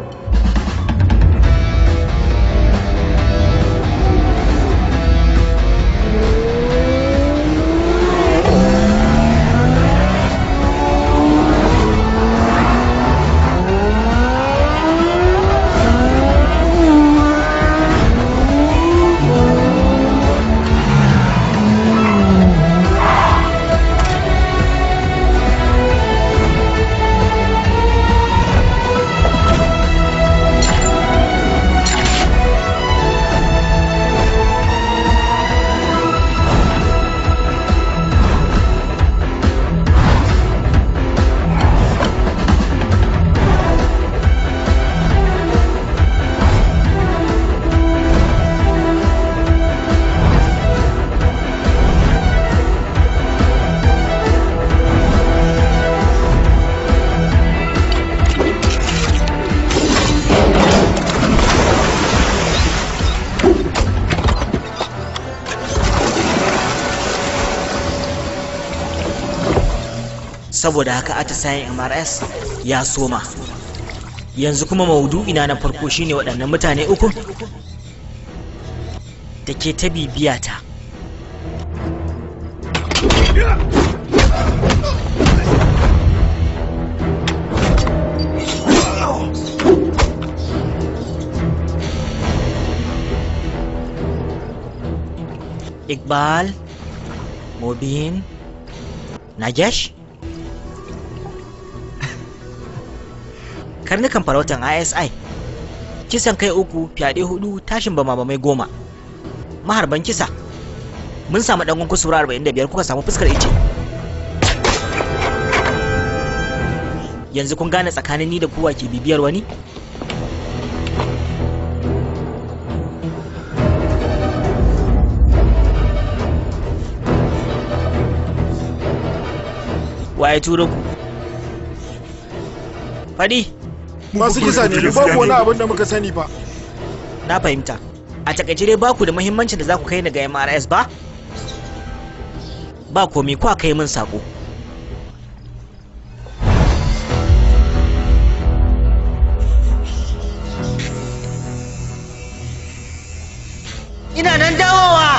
Saboda haka atisayen MRS ya soma. Yanzu kuma maudu'ina na farko shine waɗannan mutane uku da ke ta bibiyata. Iqbal, Mobin, Nagesh. Karnukan farautan ISI. Kisan kai 3, fyaɗe 4, tashin bama-bamai 10. Maharban kisa. Mun samu ɗangon kusura 45, kuka samu fuskar ice. Yanzu kun gane tsakanin ni da kuwa ke bibiyar wani? Waye turo ku? Faɗi. Masu kisa ne, babu wani abin da muka sani ba. Na fahimta. A takaice dai baku da muhimmancin da za ku kai ni ga MRS ba? Ba komi, kwa kai min sako. Ina nan dawowa!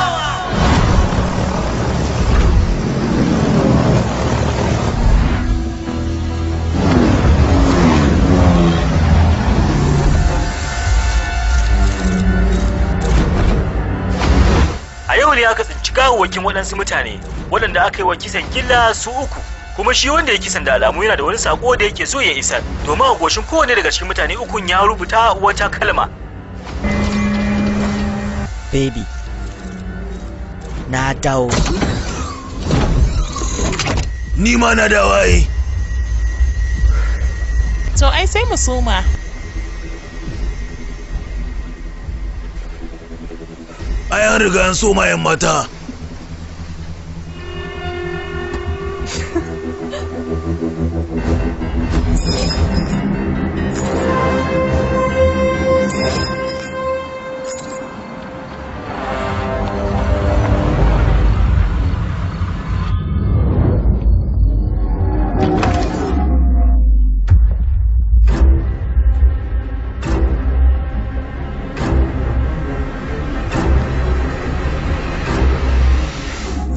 A yau ne aka tsinci gawawwakin waɗansu mutane waɗanda aka yi wa kisan gilla su 3, kuma shi wanda ya kisan da alamu yana da wani sako da yake so ya isar, domin a goshin kowane daga cikin mutane 3 ya rubuta wata kalma. Baby, na dawo. Ni ma na dawo ai. To ai sai mu soma. Ai an riga an soma yan mata.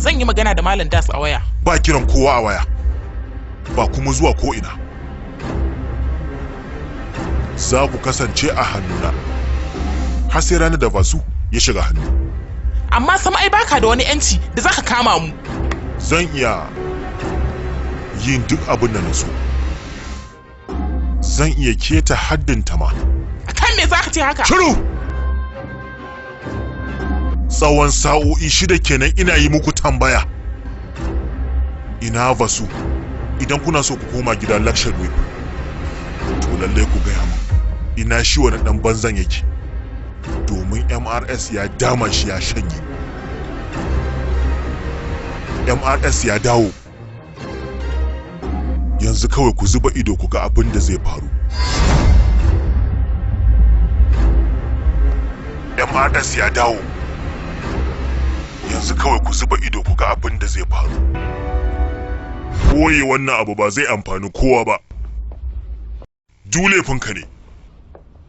Zan yi magana da Malam Das a waya. Ba kiran kowa a waya, ba kuma zuwa ko ina. Za ku kasance a hannuna har sai ranar da Vasu ya shiga hannu. Amma sama ai baka da wani yanci da zaka kama mu. Zan iya yin duk abin da na so. Zan iya keta haddin ta ma. Akan me zaka ce haka? Shiru! Tsawon sa'o'i 6 kenan ina yi muku tambaya. Ina Vasu, idan kuna so ku koma gida Lakshadweep, to lallai ku gaya min ina shi wani dan banzan yake, domin MRS ya dama shi ya shanye. MRS ya dawo. Yanzu kawai ku zuba ido ku ga abin da zai faru. MRS ya dawo. Yanzu kawai ku zuba ido ku ga abin da zai faru. Boye wannan abu ba zai amfani kowa ba. Dulefinka ne.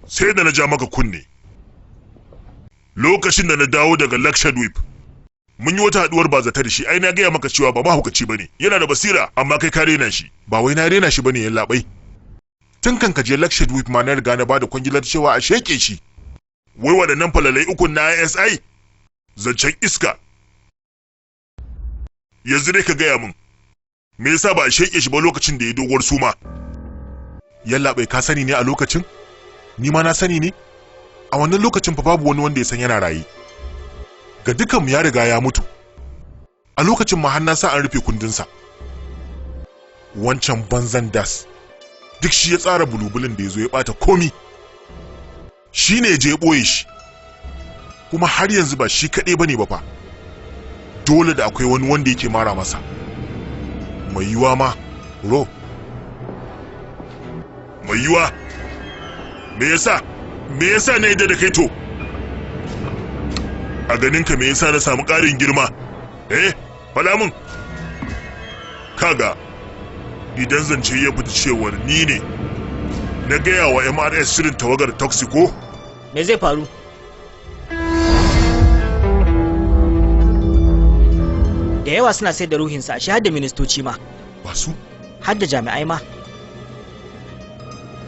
Sai da na ja maka kunne. Lokacin da na dawo daga Lakshadweep, mun yi wata haduwar ba zata da shi, ai na gaya maka cewa ba mahaukaci bane, yana da basira, amma kai ka rena shi. Ba wai na rena shi bane yallaɓai. Tun kan ka je Lakshadweep ma na riga na bada kwangilar cewa a sheke shi. Wai waɗannan falalai ukun na ISI zancen iska. Yanzu dai ka gaya min, me yasa ba a sheke shi ba lokacin da ya doguwar suma? Yallaɓai, ka sani ne a lokacin? Ni ma na sani ne? A wannan lokacin fa babu wani wanda ya san yana raye. Ga dukanmu ya riga ya mutu. A lokacin ma har na sa an rufe kundinsa. Wancan banzan das duk shi ya tsara bulubulin da ya zo ya bata komi. Shi ne je ya ɓoye shi. Kuma har yanzu ba shi kaɗai bane ba fa. Dole da akwai wani wanda yake mara masa. Mai yiwa ma ro. Mai yiwa? Me yasa? Me yasa na yadda da kai to? A ganinka me yasa na samu ƙarin girma? Eh, faɗa min. Kaga, idan zance ya fita cewar ni ne na gaya wa MRS shirin tawagar Toxico, Me zai faru? Da yawa suna sayar da ruhinsa, shi har da ministoci ma. Basu? Har da jami'ai ma.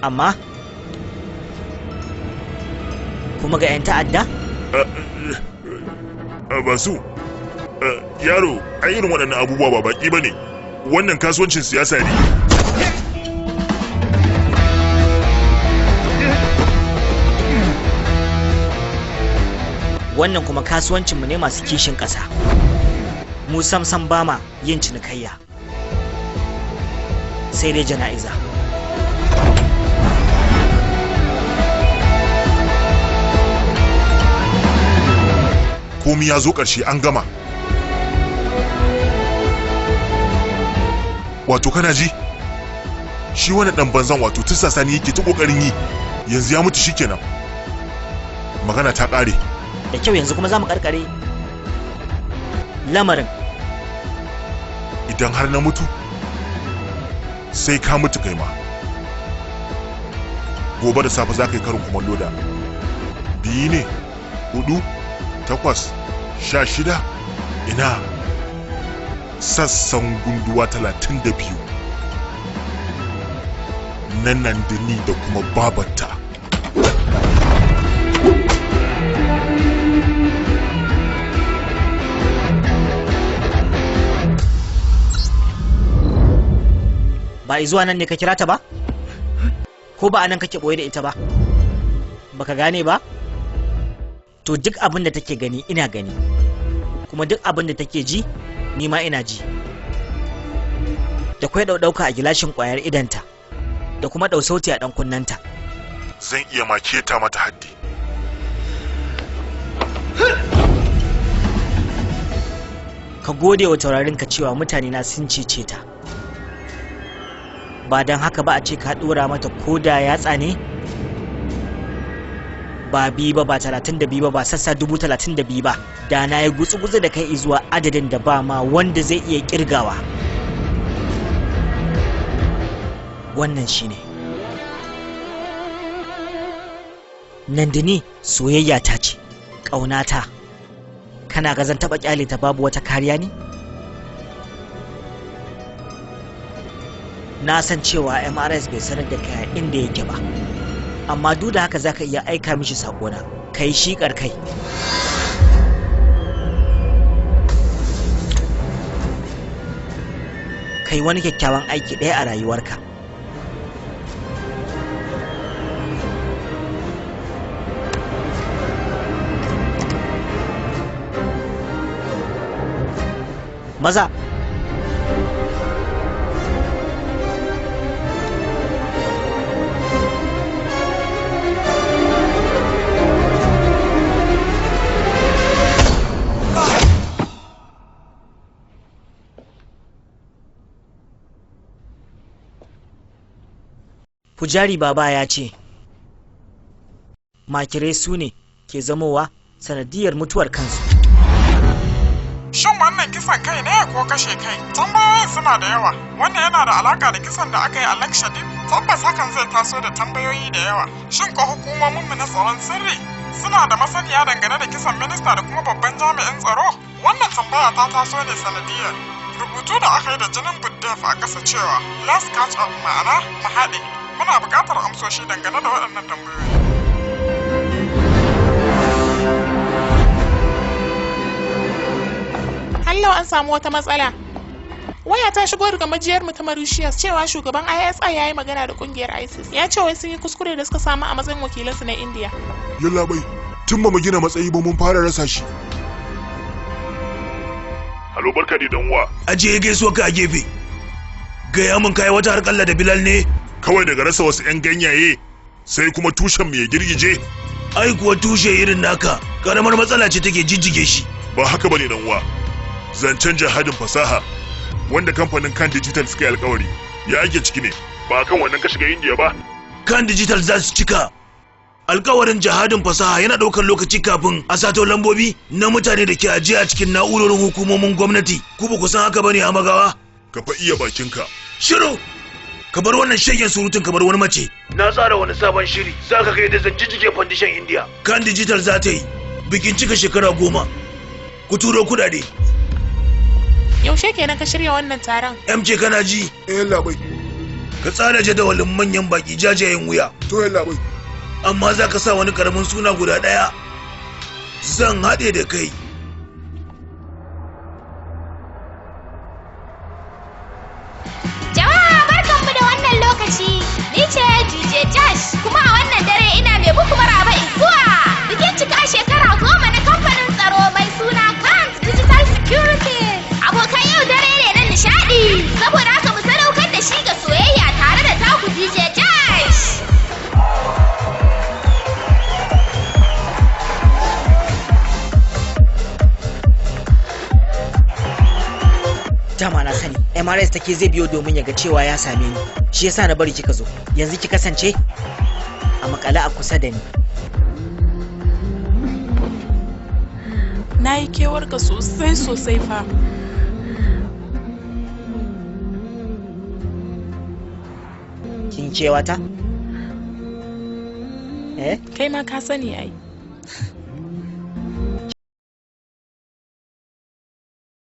Amma kuma ga 'yan ta'adda? Basu, yaro, ai irin waɗannan abubuwa ba baƙi ba ne. Wannan kasuwancin siyasa ne. Wannan kuma kasuwancinmu ne masu kishin ƙasa. Mu samsam ba ma yin cinikayya. Sai dai jana'iza. Komi ya zo ƙarshe, an gama. Wato kana ji? Shi wani ɗan banzan wato tursasa ni yake ta ƙoƙarin yi. Yanzu ya mutu shikenan. Magana ta ƙare. Da kyau, yanzu kuma za mu karkare lamarin. Idan har na mutu, sai ka mutu kai ma. Gobe da safe za ka yi karin kumallo da 2 ne, 4, 8, 16, ina sassan gunduwa 32 na Nandini da kuma babarta. Ba zuwa nan ne ka kira ta ba? Ko ba a nan kake boye da ita ba? Baka gane ba? To duk abin da take gani ina gani, kuma duk abin da take ji ni ma ina ji. Da kwai ɗauɗauka a gilashin ƙwayar idanta, da kuma ɗau sauti a ɗan kunnanta. Zan iya ma keta mata haddi. Ka gode wa taurarin ka cewa mutane na sun cece ta. Ba don haka ba a ce ka ɗora mata ko da yatsa ne? Ba 2 ba, ba 32 ba, ba sassa 32,000 ba, da na yi gutsu-gutsu da kai zuwa adadin da ba ma wanda zai iya kirgawa. Wannan shine Nandini, soyayya ta ce, ƙaunata. Kana ga zan taɓa ƙyale ta babu wata kariya ne? Na san cewa MRS bai sanar da kai inda yake ba, amma duk da haka zaka iya aika mishi saƙona, kai shiƙar kai. Kai wani kyakkyawan aiki ɗaya a rayuwarka. Maza. Pujari Baba ya ce, makirai su ne ke zamowa sanadiyar mutuwar kansu. Shin wannan kisan kai ne ko kashe kai? Tambayoyin suna da yawa. Wannan yana da alaka da kisan da aka yi a Lakshadweep. Tabbas hakan zai taso da tambayoyi da yawa. Shin ko hukumominmu na tsaron sirri suna da masaniya dangane da kisan minista da kuma babban jami'in tsaro? Wannan tambaya ta taso ne sanadiyar rubutu da aka yi da jinin Buddha a ƙasa cewa "Let's catch up", ma'ana mu haɗe. Muna buƙatar amsoshi dangane da waɗannan tambayoyi. Hallau an samu wata matsala. Waya ta shigo daga majiyar mu ta Mauritius cewa shugaban ISI ya yi magana da kungiyar ISIS. Ya ce wai sun yi kuskure da suka samu a matsayin wakilansu na India. Yallaɓai, tun ba mu gina matsayi ba mun fara rasa shi. Halo, barka da dan uwa. Ajiye gaisuwa ka a gefe. Gaya mun, kai wata harƙalla da Bilal ne? Kawai daga rasa wasu 'yan ganyaye sai kuma tushen mu ya girgije. Ai kuwa tushe irin naka karamar matsala ce take jijjige shi. Ba haka bane, dan uwa. Zancen jihadin fasaha wanda kamfanin Kan Digital suka yi alkawari, ya ake ciki ne? Ba kan wannan ka shiga Indiya ba? Kan Digital za su cika alkawarin jihadin fasaha. Yana ɗaukar lokaci kafin a sato lambobi na mutane da ke ajiye a cikin na'urorin hukumomin gwamnati. Ku ba ku san haka bane a magawa. Ka fa iya bakinka. Shiru, ka bar wannan shegen surutun kamar wani mace. Na tsara wani sabon shiri, za ka kai da zan jijjige fandishan India. Kan Digital za ta yi bikin cika shekara 10. Ku turo kudade. Yaushe kenan ka shirya wannan taron? MJ, kana ji? Eh, labai. Ka tsara jadawalin manyan baki jajayen wuya. To, labai. Amma za ka sa wani karamin suna guda ɗaya. Zan haɗe da kai. Jama'a, barkanmu da wannan lokaci. Ni ce DJ Jash, kuma a wannan dare ina mai muku maraba zuwa bikin cika shekara 10 na kamfanin tsaro mai suna Kant Digital Security. Abokan, yau dare ne na nishadi, saboda haka mu sadaukar da shi ga soyayya tare da taku DJ Jash. Dama na sani MRS take zai biyo domin ya ga cewa ya same ni. Shi yasa na bari kika zo. Yanzu ki kasance a makale a kusa da ni. Na yi kewarka sosai sosai fa. Kin kewata? Eh? Kai ma ka sani ai.